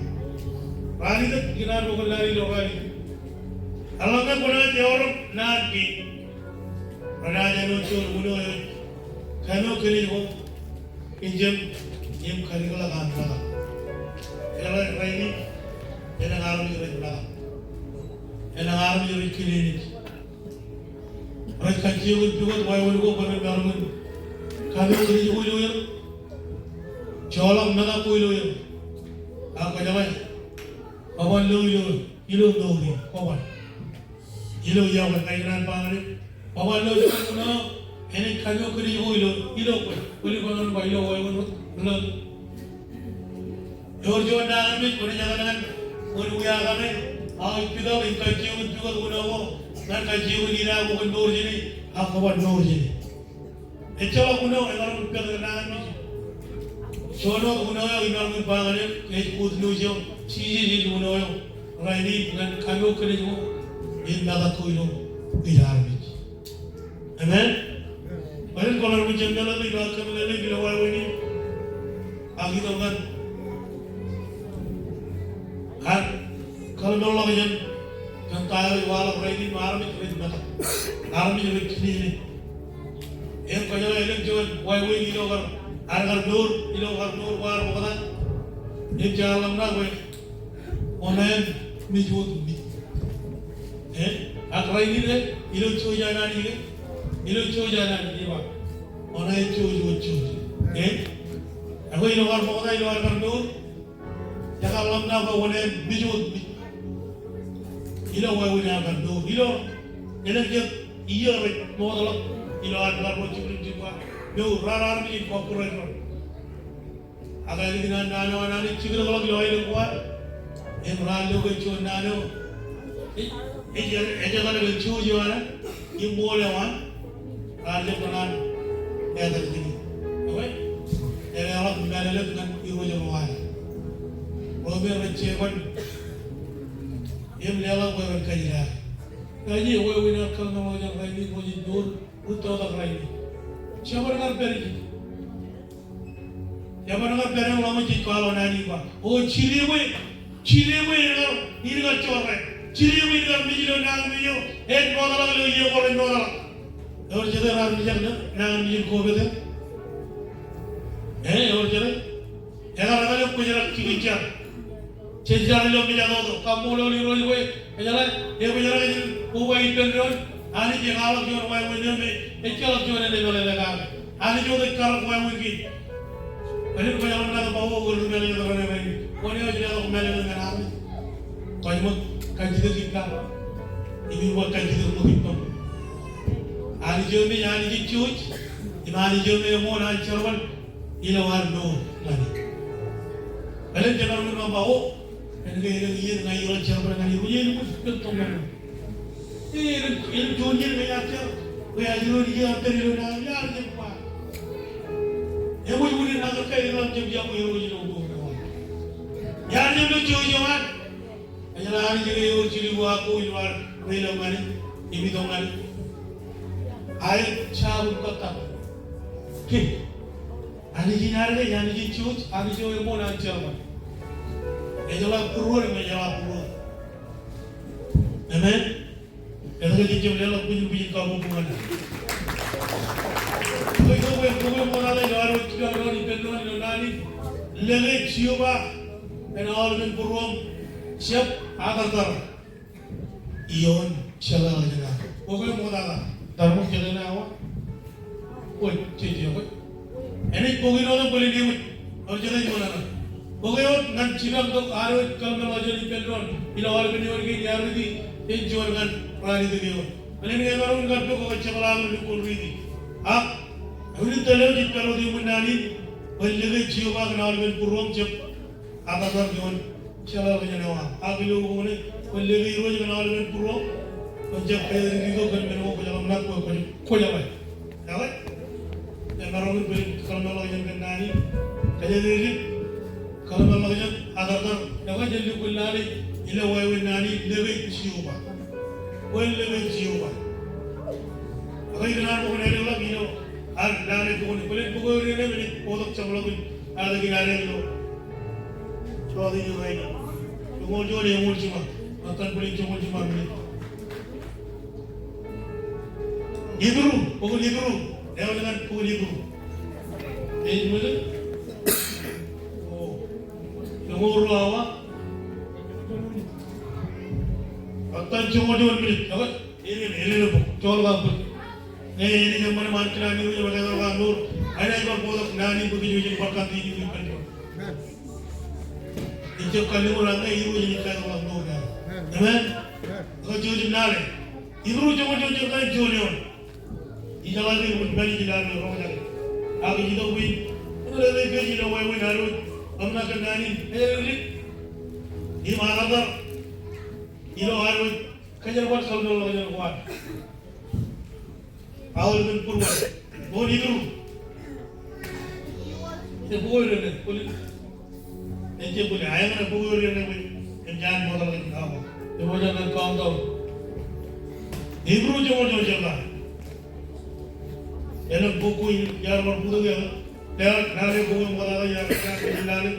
Ralitōk, ikōṇaan bwe kwōn lale ilo ralitōk. Eḷaññe kwōnaaj eọroñ naan kein, renaaj āinwōt juon uno eo ej kanooj kōnij ko, im jab, im kadikḷọk an metak. Eḷap rainin, elōñ armej rej metak. Elōñ armej rej kile eṇ. Rej kajjioñ in pukot wāween ko bwe ren maroñ in kanooj kōnij ko ilo er. Joḷọk metak ko ilo er. Ak kwōjeḷā, kwōban lo ilo, ilo mour in, kwōban. Ilo iọkwe, ña ikōṇaan ba ñan eok. Kwōban lo juon uno eo enaaj kanooj kōnij ko ilo, ilo kwe. Kwōli ba ñan ba ilo wāween ko, ilo. Ewōr juon nañinmej kwōnaaj etal ñan wōn wiaakake, ak ej pitok im kajjioñ in pukot uno ko ñan kajjioñ in idaak bwe kwōn mour jāne, ak kwōban mour jāne. Ejjeḷọk uno eo emaroñ in pād ñan nañinmej. Juon wōt uno eo imaroñ in ba ñan eok, ej good news eo. Jisōs ej uno eo rainin ñan kanooj kōnij ko im metak ko ilo ij armej. Amen. Bwe ren kōḷmānḷọkjeṇ jān meḷeḷe ilo ad kōmeḷeḷeik ilo wāween in. Ak itok ñan ad kōḷmānḷọkjeṇ kōn ta eo ej waḷọk rainin im armej rej metak. Armej rej kile eṇ. Im kwōjeḷā elōñ juon wāween ilo kar, ad kar mour, ilo kar mour ko ad ṃokta. Im jaar ḷōmṇak bwe oṇāān mej wōt im mej. Ak rainin ke, ilo jouj an Anij ke, ilo jouj an Anij ej ba, oṇāān jouj, jouj, jouj. Ekwe ilo kar ṃokta, ilo kar mour, ekar ḷōmṇak bwe oṇāān mej wōt mej. Ilo wāween an kar mour, ilo elōñ jet iiō rej mootḷọk, ilo an kar ro jibwin jibwa, mour raar armej in kọkkure doon. Ak ālikin an naan eo an Anij jikdekḷọk ilo aelōñ ko ad, im raar lo ke juon naan eo ej, ej, ej etal ke jouj eo an, im ṃool eo an, raar jab kōṇaan etal jikin. Ekwe, eḷḷọk mālōtlōt ñan irooj ro ad. Ro me rej jeban im leḷọk bwe ren kajjitōk. Ña ij wāween aō kōḷmānḷọkjeṇ rainin, kwōj mour rūttotak rainin. Jeban kar pād ijin. Jeban kar pād im ḷōmṇak ej kwaḷọk naan in ba, o, jideṃwe, jideṃwe in kar, in kar jorrāān. Jideṃwe in kar mej ilo nañinmej eo ej mootḷọk ilo iiō ko rej mootḷọk. Ewōr jete raar mijak nañinmej in kobete? E, ewōr jete? Ekar etal im kwōjerak jikin jar. Jen jar ilo mejatoto, kaṃṃoolol Irooj bwe ejeḷā, ekwōjerak ijin koba ippān doon. Anij ej kwaḷọk juon wāween eo me ejjeḷọk juon āne meḷeḷe kake. Anij wōt ej karōk wāween kein. Kwōjeḷā, kwōjeḷā ṇa ke ba, o, kwōn ri mālōtlōt raṇe rainin. Kwōn eo ej letok mālōtlōt ñan Anij. Kwōj ṃōk kajjitōk in kake. Im ṃōk kajjitōk ṃōk ippaṃ. Anij eo me ej Anij in jouj. Im Anij eo me eṃool an jerbal ilo ad mour ñan e. Alen jemaroñ in ba, o, āinwōt ke elōñ iien ña iiō ḷọk jerbal ñan Irooj, elukkuun ippān toññoul. E, elōñ, elōñ juon iien ña iar jar bwe ajri eo an iiō ḷọk ilo naan eo an jab ba. Eṃōj wūnin aō kōn ke elōñ jab iọkwe Irooj ilo mour eo an. Iar jab lo jouj eo an. Ejeḷā Anij eo ewōr jilu ko ak ko ilo ad reilaḷ ñan e, im itok ñan e. Aet, jab im kōttar. Ke, Anij in ad ke ej Anij in jouj, Anij eo eṃool an jerbal. Ejeḷā būruod, im ejeḷā būruod. Amen. Etke jej jab leḷọk bwijin bwijin kabbokbok ñan e? Bwe, bwe, bwe, bwe ṃoktata ilo ad wōj jipañ doon ippān doon ilo naan in, lōke Jeova kōn aolepen būruōṃ jab atartar ioon jeḷāḷọkjeṇ aō. Bwe, bwe ṃoktata. Tar ṃōk jete ṇe awa? Kwōj, jej, jej, kwōj. Enaaj bōk in otem bōlen eṃōj. Ewōr jete ej ṃōṇōṇō. Bōke wōt ñan jipañ tok ad wōj kōḷmānḷọkjeṇ ippān doon ilo aolepen eoon kein iar riiti, im juon ñan ralitōk eoon. Bōlen ke emaroñ in kar bōk, kwōj jepḷaak im lukkuun riiti. Ak āinwōt tōl eo jej pād wōt eṃōj naan in, bwe lōke Jeova kōn aolepen būruōṃ jab atartar ioon jeḷāḷọkjeṇ eo aō. Ak ilo bok ṇe, bwe lōke Irooj kōn aolepen būruōṃ, kwōn jab kaedikdik eok kōn men ko kwōj ḷōmṇak bwe kwōj, kwōj jeḷā. Ekwe, emaroñ in bōlen kōḷmānḷọkjeṇ kōn naan in, kōjatdikdik, kōḷmānḷọkjeṇ, atartar, ekwe, jen lukkuun lale ilo wāween naan in, lōke Jeova. Bwe lōke Jeova. Ekwe, ikōṇaan bwe kwōn ālọk ilo ad lale bok ṇe, bōlen bok eo ri ṇe me ej bōktok jeṃḷọkin ad ilo. Joñoul juon, eñoul jiṃa. Ṃōttan bōlen joñoul jiṃa minit. Hibru, bok in Hibru. Ewōr ñan bok in Hibru. Ej ṃōj? O. Joñoul ruo awa. Ṃōttan joñoul juon minit. Ekwe, eñin, eñin bok. Joñoul ruo bok. Ñe eñin eṃṃan ṃaan kilaan Irooj eo ej kōttar ḷọk mour, enaaj bar bōktok naan in bwe kōj wōj bar kōttar ippān doon. Ijjab kalliṃur aṃ ñe Irooj ej kōttar ḷọk mour. Amen. Ekwe jouj im lale. Hibru joñoul juon, joñoul juon eoon. Ijeḷā ke ij pād ijin lale roñjake. Ak ij itok bwe in, ilo lale pād ilo wāween ad wōj ḷōmṇak kōn naan in, ej dik. Im atartar ilo ad wōj kōjerbal kōḷmānḷọkjeṇ ko ad. Aolepen būruōṃ. Bok in Hibru. Ej bok eo ri ṇe, bōlen. Ej bōlen, aeñe bok eo ri ṇe bwe en jab ṃoktata ijin awa. Ej bōlen ñan countdown. Hibru joñoul juon, joñoul juon. Elōñ bok ko in iar bar bōktok eō. Lale, lale bok eo ṃoktata iar, iar lale.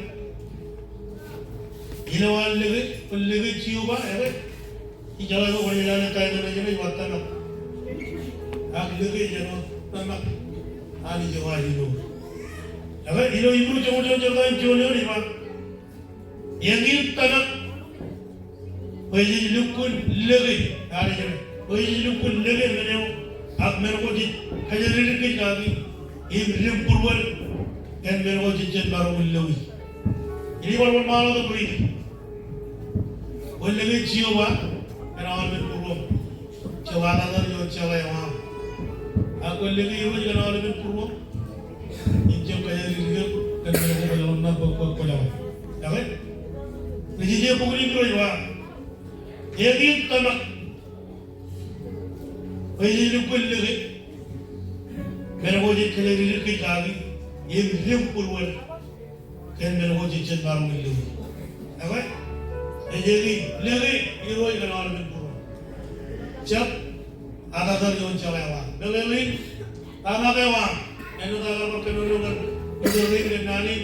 Ilo an lōke, bwe lōke Jeova, ekwe. Ijeḷā ke kwōnaaj lale title eo ej ba tōmak. Ak lōke ej ba tōmak. Anij eo ad ilo. Ekwe ilo Hibru joñoul juon, joñoul juon, joñoul juon ej ba, eñin tōmak Bwe jej lukkuun lōke, ear ej, bwe jej lukkuun lōke men eo, ak men ko jej kōjatdikdik kake, im dim būruod kōn men ko jej jab maroñ in lōke. Im ij bar bar ṃaḷotak bwe ij, kwōn lōke Jeova kōn aolepen būruōṃ. Jab aō tata ioon jeḷā eo aṃ. Ak kwōn lōke Irooj kōn aolepen būruōṃ. Im jab kōjatdikdik kōn men ko kwōjeḷā ṇa bwe kwō, kwōjeḷā. Ekwe? Ri jeje bok in Ibru ej ba, eñin tōmak bwe jej lukkuun lōke men ko jej kōjatdikdik kake, im dim būruod kōn men ko jej jab maroñ in lōke. Ekwe? Ej eñin, lōke Irooj kōn aolepen būruōṃ. Jab aō tata ioon jeḷā eo aṃ. Meḷeḷein tōmak eo aṃ. Āinwōt aō kar bar kōnono ñan, kōnono ñan naan in.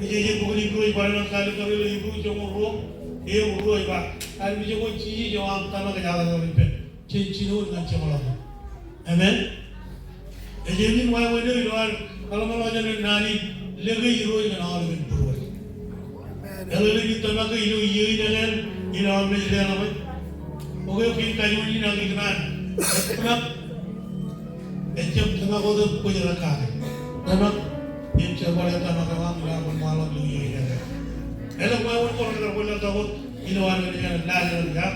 Ri jeje bok in Ibru ej bar ilo kalikkar ilo Ibru joñoul ruo, eoon ruo ej ba, armej ko jijej eo aṃ tōmak ej aō tata ippān. Jen jinoin ñan jeṃḷọkin. Amen. Ej eñin wāween eo ilo ad kōḷmānḷọkjeṇ naan in, lōke Irooj kōn aolepen būruod. Eḷap ilo tōmak ke ilo iiō in ekāāl, ilo armej ro ḷọk. Okay, okay, kajuon in ak ikōṇaan. Tōmak. Ejjab tōmak wōt bwe rej kake. Tōmak. Im jerbal eo tōmak eo aṃ ilo ad ṃaanḷọk ilo iiō in ekāāl. Eḷap wāween ko rekar bōk ḷọk wōt ilo ad ḷọk ilo ad.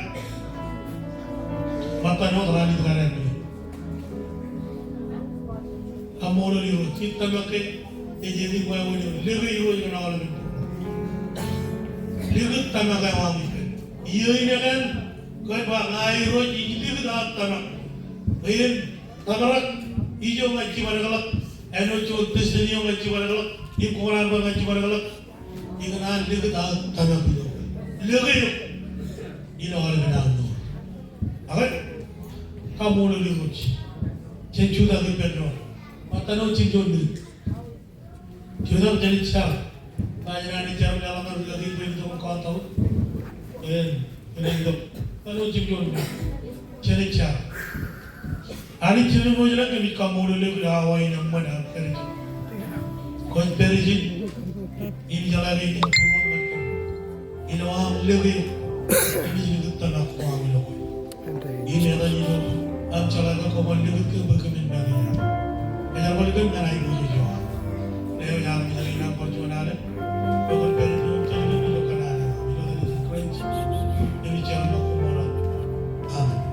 Ṃōttan wōt raan in kar āinwōt. Kaṃṃoolol Irooj, im tōmak ke ej eñin wāween eo, lōke Irooj kōn aolepen būruōṃ. Likūt tōmak eo aṃ ippān. Iiō in ekāāl, kwōn ba ña Irooj ij likūt aō tōmak. Bwe en tōprak ijo ña ij jibadekḷọk, āinwōt juon destiny eo ña ij jibadekḷọk, im kōṇaan bwe ña ij jibadekḷọk. Ikōṇaan likūt aō tōmak ilo, lōke eok ilo aolepen aō mour. Amen. Kaṃṃoolol Irooj. Jen jutak ippān doon. Ṃōttan wōt jiljilimjuon minit. Jutak, jen jar. Bar jar, jen jar, bar jar, bar jar, bar jar, bar jar. Jen jar. Anij Jemem eo ej ḷọk, kōmij kaṃṃoolol eok ilo awa in eṃṃan ak pād ijin. Kwōj pād ijin im jeḷā ke ij būruōṃ ñan kōm. Ilo aṃ lōke eok, kōmij likūt tōmak ko aṃ ilo kwe. Im etan ilo aṃ jeḷā ke koṃ likūt kōm bwe kōmin make iaam. Ejerbal kōm ñan aiboojoj eo aṃ. Eo ej armej eo inaaj bar juon alen. Ilo etan Jisōs Kraist. Amen.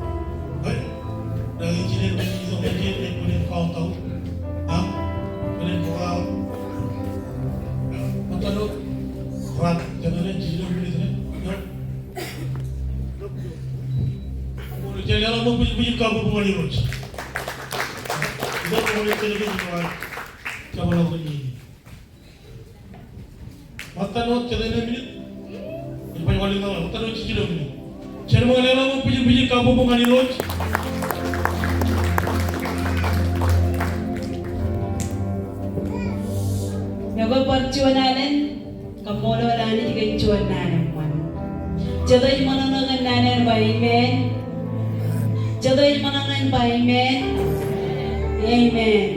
Jen leḷọk ṃōk bwijin, bwijin kabbokbok ñan Irooj. Ilo ṃōk bwijin kabbokbok ñan Irooj. Ṃōttan wōt jete ṇe minit. Ej baj wanlōñ ṇe, ṃōttan wōt jiljino minit. Jen ṃōk leḷọk ṃōk bwijin, bwijin kabbokbok ñan Irooj. Ekwe bar juon alen, kaṃṃoolol Anij kōn juon naan eṃṃan. Jete ej ṃōṇōṇō kōn naan eo en ba amen. Jete ej ṃōṇōṇō en ba amen. Amen.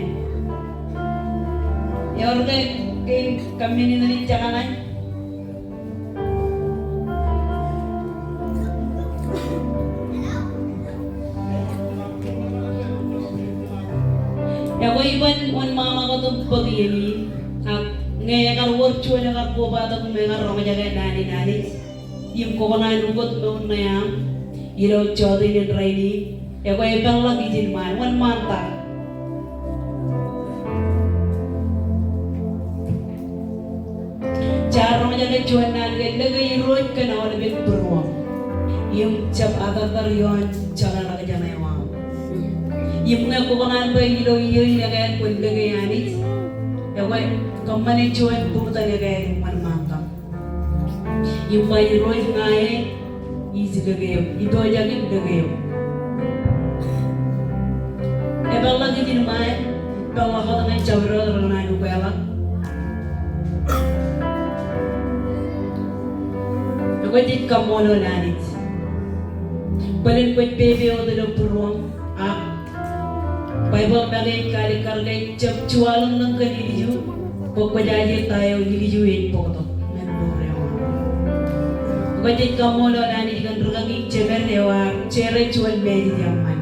Ewōr ke kein kōmmenin ej jekḷaj? Ekwe iban wōnṃaanḷọk wōt im bōk iien in, ak ñe ekar wōr juon ekar kobatok im ekar roñjake naan in Anij im kōṇaan ukōt mour ṇe aṃ ilo jota in rainin, ekwe epeḷḷọk ijin ṃaan, wōnṃaantak. Jaar roñjake juon naan ke lōke Irooj kōn aolepen būruōṃ im jab atartar ioon jeḷāḷọkjeṇ eo aṃ. Im ñe kōṇaan bwe ilo iiō in ekāāl kwōn lōke Anij, ekwe kōṃṃane juon buñtōn ekāāl im wōnṃaantak. Im ba Irooj ña e ij lōke eok, ij pojak in lōke eok. Epeḷḷọk ijin ṃaan, peḷḷọk wōt ñan jabdewōt ro ṇe an ukweḷọk. Ekwe jej kaṃṃoolol Anij bwe len kwōj pepe wōt ilo būruōṃ ak Baibōḷ make ej kalikkar ke jab juwaḷōñḷōñ kōn ilju, bwe kwōjaje ta eo ilju ej bōktok ñan mour eo aṃ. Ekwe jej kaṃṃoolol Anij kōn ri Ak ij jepel eo ear jered juon mālejin eṃṃan.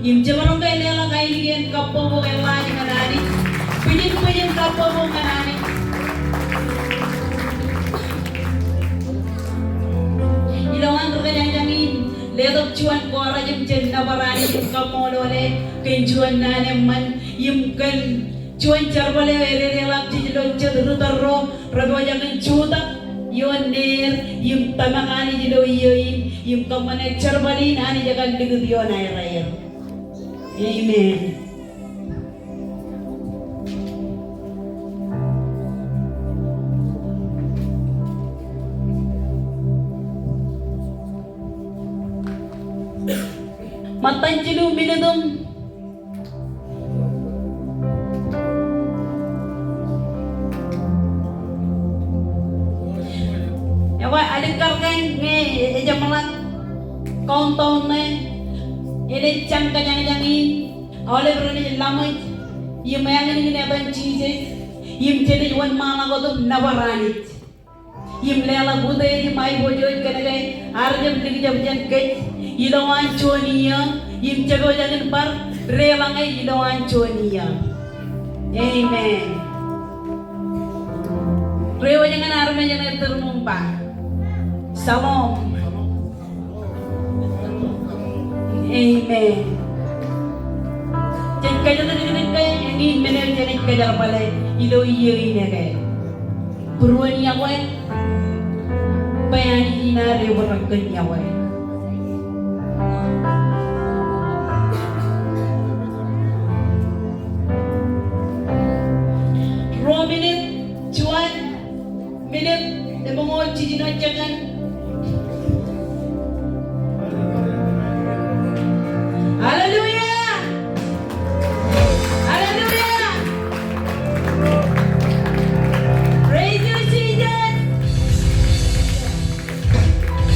Im jemaroñ ke leḷọk ainikien kabbokbok eḷḷaaj ñan Anij. Bwijin, bwijin kabbokbok ñan Anij. Ilowaan ri kōjañjañ in letok juon kooraaj im jen nōbar Anij im kaṃṃoolole kōn juon naan eṃṃan im kōn juon jerbal eo ededeḷọk jej ilo jet ri tōl ro rej pojak in jutak ioon neer im tōmak Anij ilo iiō in im kōṃṃane jerbal in Anij ekar likūt ioon aer aer. Amen. Ṃōttan jilu minit im Ekwe alikkar kaṇ ñe ejeṃḷọk countdown ṇe, enaaj jañ kōjañjañ in, aolep renaaj laṃōj im eñin in etan Jisōs im jenaaj wōnṃaanḷọk wōt im nōbar Anij. Im leḷọk utiej im aiboojoj kōnke ear jab likjab jān kōj ilowaan juon iiō im jepojak in bar deḷọñe ilowaan juon iiō. Amen. Reiwōj ñan armej ṇe iturūṃ im ba, Shalom. Amen. Jej kōjatdikdik ke eñin men eo jenaaj kōjerbale ilo iiō in ke būruon yokwe, bwe Anij in ear ebōk kōn yokwe. Ruo minit, juon minit, eṃōñā jiljino jekōn. Hallelujah! Hallelujah! Praise you, Jesus!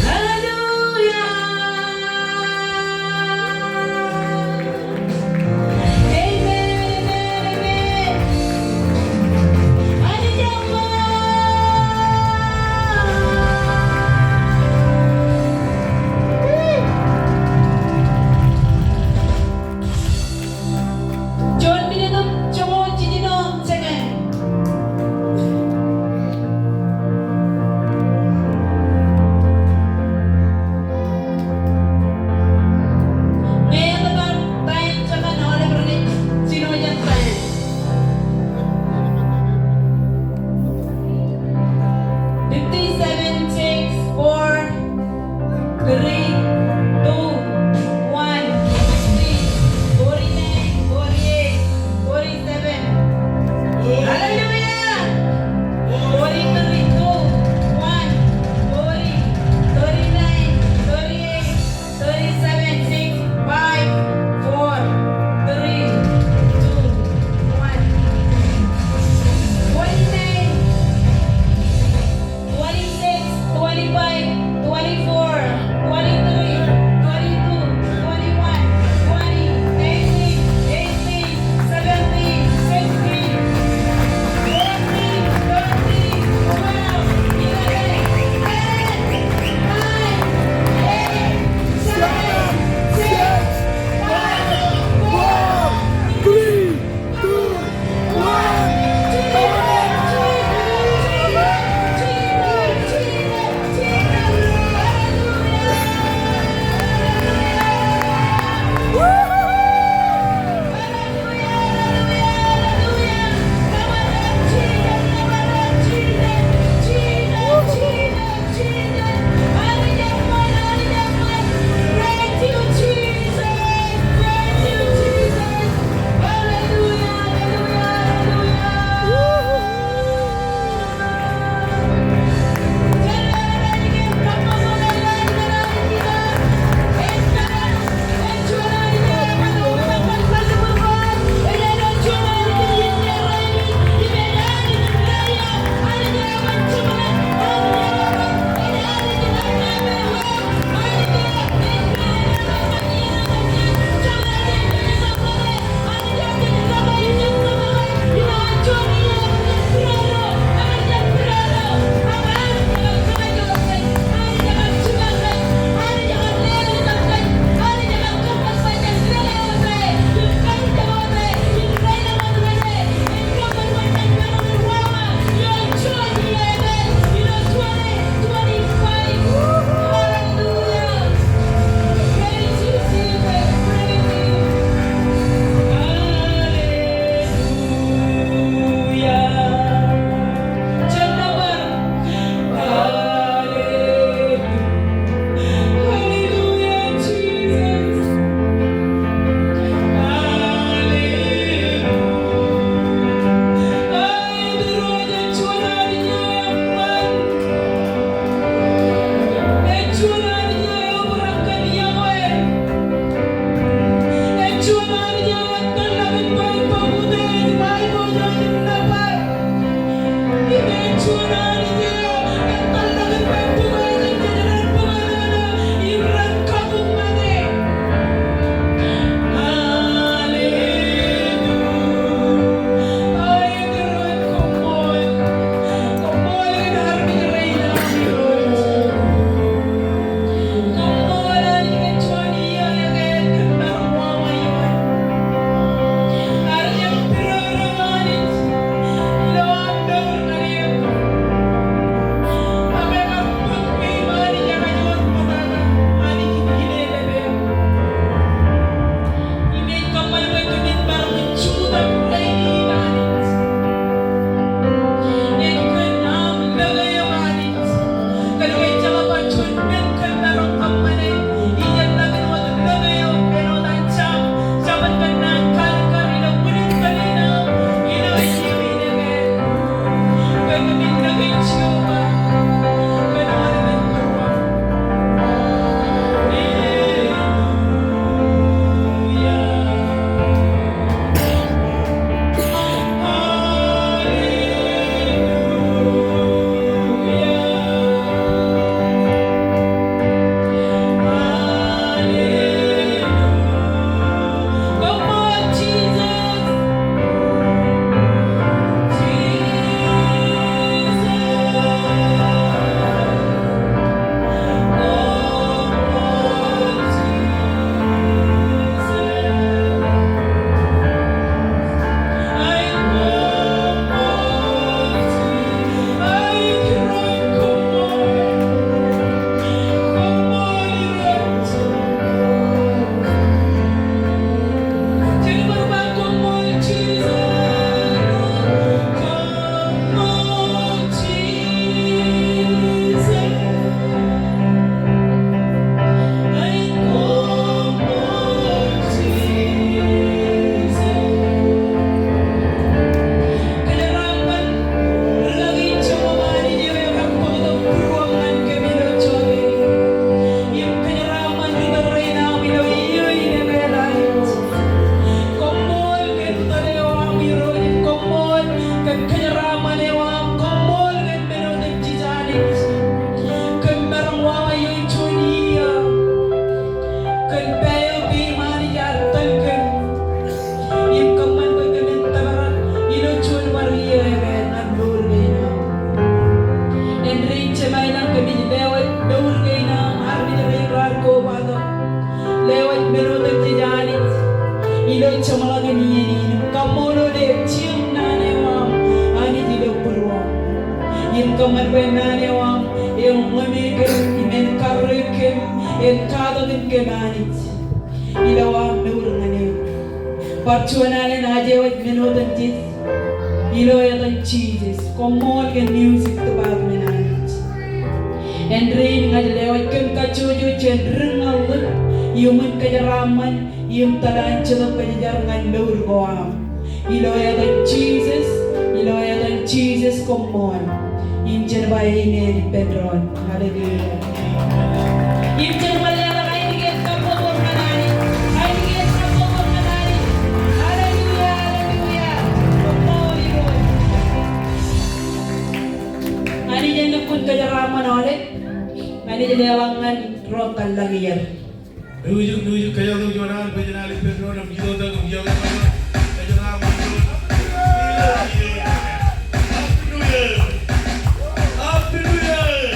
Hallelujah! Amen, amen, amen. Anij eṃṃan. Bar juon alen ajewōj men otemjej ilo etan Jisōs. Koṃṃool kōn music department Anij. Āindein ña ij lewōj kōm kajjojo jān dik ñan ḷọk, iuṃwin kōjeraaṃṃan im tōl an Jetōb Kwōjarjar ñan mour ko aṃ. Ilo etan Jisōs, ilo etan Jisōs koṃṃool. Im jen ba amen ippān doon. Hallelujah. Im jen ba leḷọk ainikien kabbokbok ñan Anij. Ainikien kabbokbok ñan Anij. Hallelujah, hallelujah. Koṃṃool Irooj. Anij en lukkuun kōjeraaṃṃan aolep. Anij en leḷọk ñan ro kōḷḷañ er. Music, music, kōjatdọọn juon alen, bwe jen al ippān doon im kōjatdọọn juon alen. Happy New Year! Happy New Year!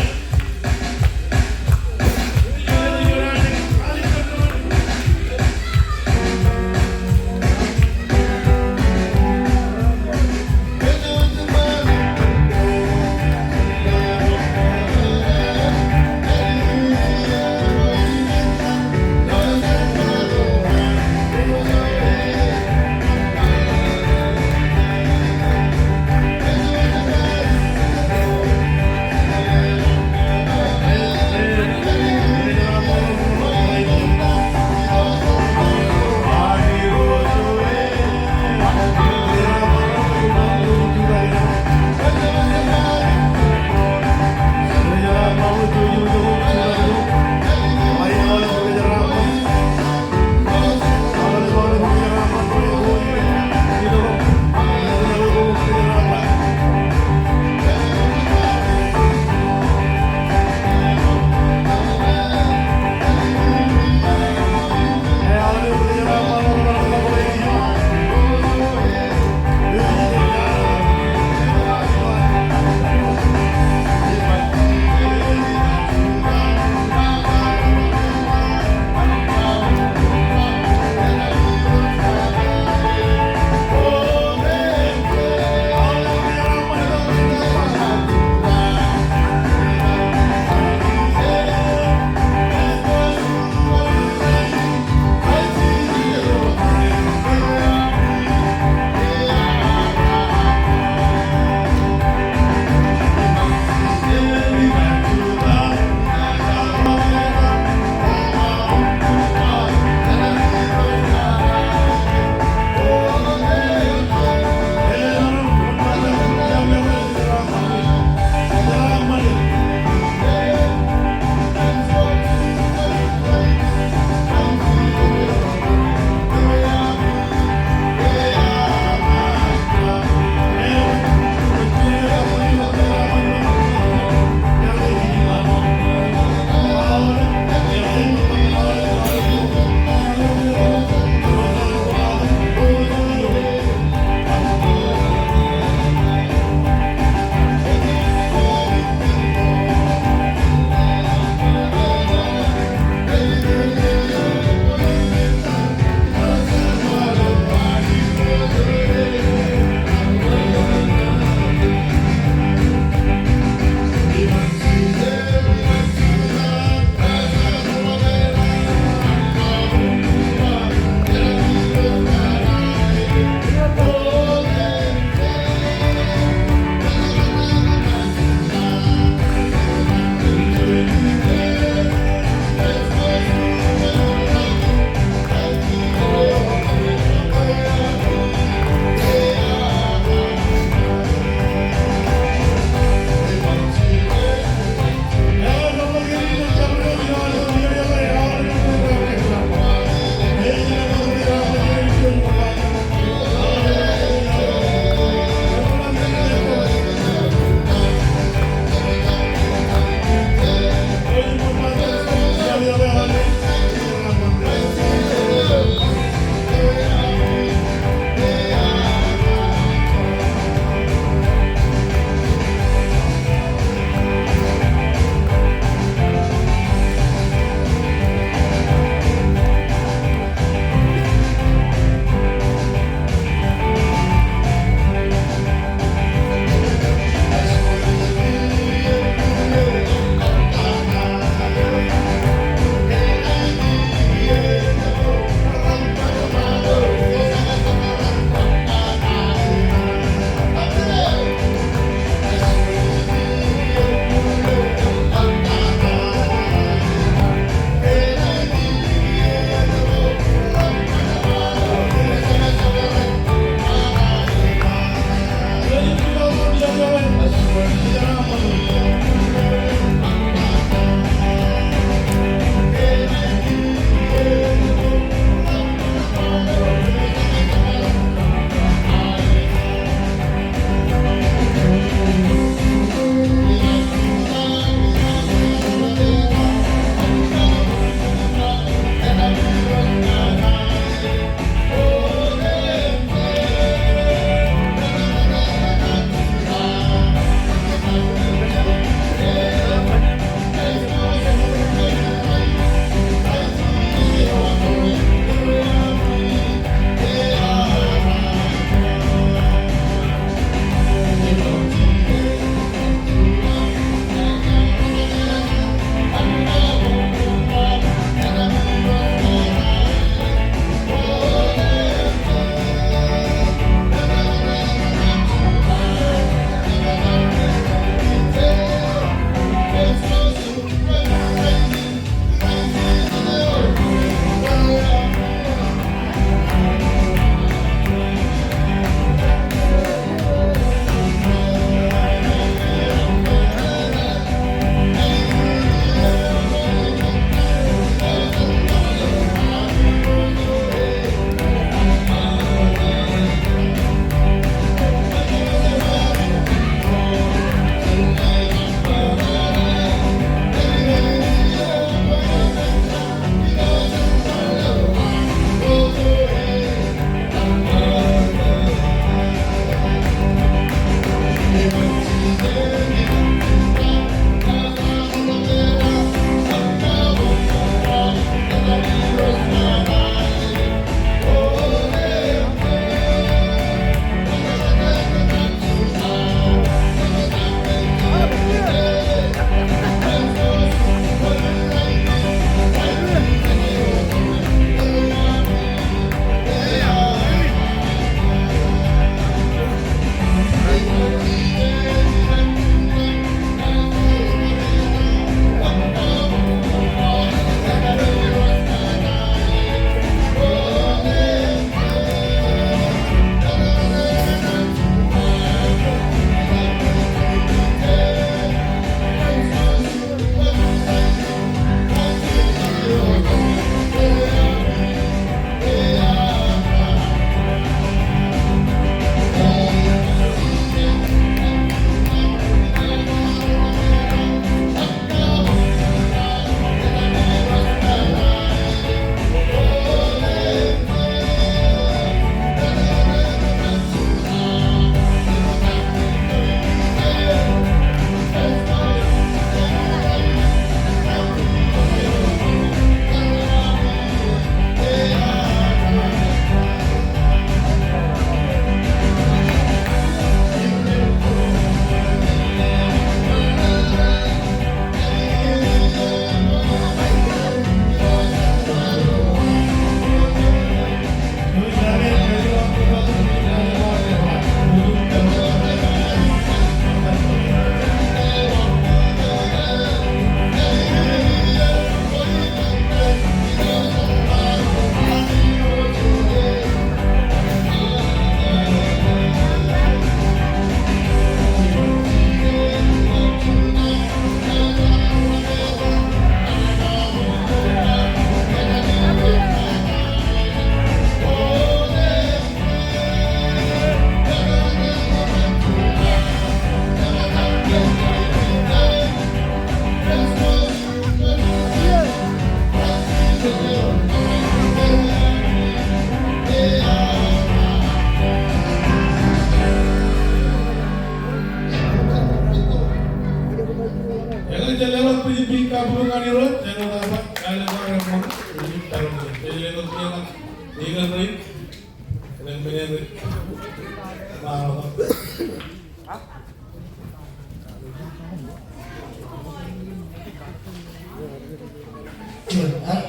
Juon, ah,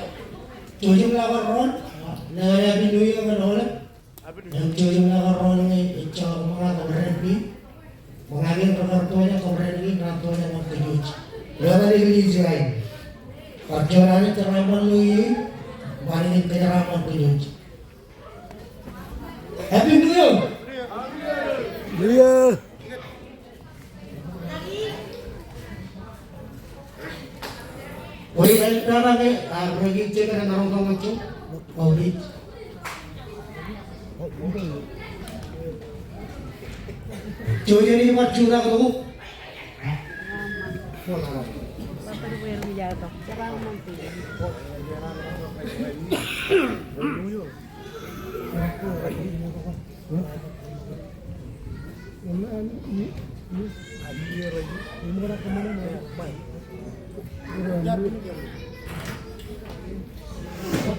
jouj im laḷ kōn rool, ah, ṇe Happy New Year kōn aolep. Im jouj im laḷ kōn rool ñe ejjeḷọk ṃōñā kōṃṃan in. Ṃōñā kein rekar tōñak, kōṃṃan in raar tōñak ñan kōj. Ilo etan eklejia in. Kar juon Anij jeraaṃṃan ilo iien in, im Anij in kōjeraaṃṃan kōj. Happy New Year! New Year! Ore āliktata ke, ah, rekijjek eo emaroñ to ṃōjtok. Ore. Jouj im bar jutak tok.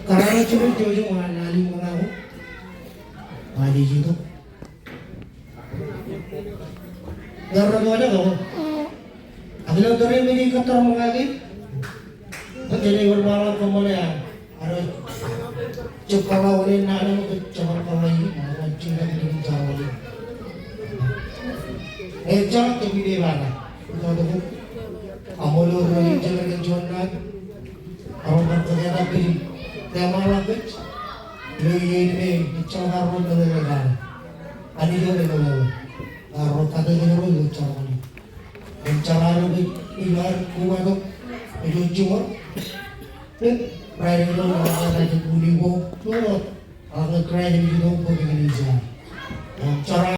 Kōrā ro jidik jouj im lale ṃōñā ko. Lale jidik. Bar ro ṃōñā ko. Ak ilo tōre in men in kōttar ṃōñā kein. Bwe jen bar waḷọk kōṃṃane, ah, ad jab kōḷḷā wōt naan eo, bwe jen bar kōḷḷā, ah, jen bar kōḷḷā. Ejjeḷọk ke ippaṃ eo ad. Ilo tōre in, aṃ ilo ro ijellọkin juon naan. Aṃ bar kōkōtā kōj im kōṃṃanḷọk kōj. Ilo iien in, ejjeḷọk arro meḷeḷe in ad. Anij eo meḷeḷe. Arro kate kōj ro ilo jar eo. Im jar eo ilo ad kobatok ilo jiṃor. Im rainin ilo ad kobatok ilo jiṃor. Ak ñe Kraist ej itok bwe jen itok. Im jar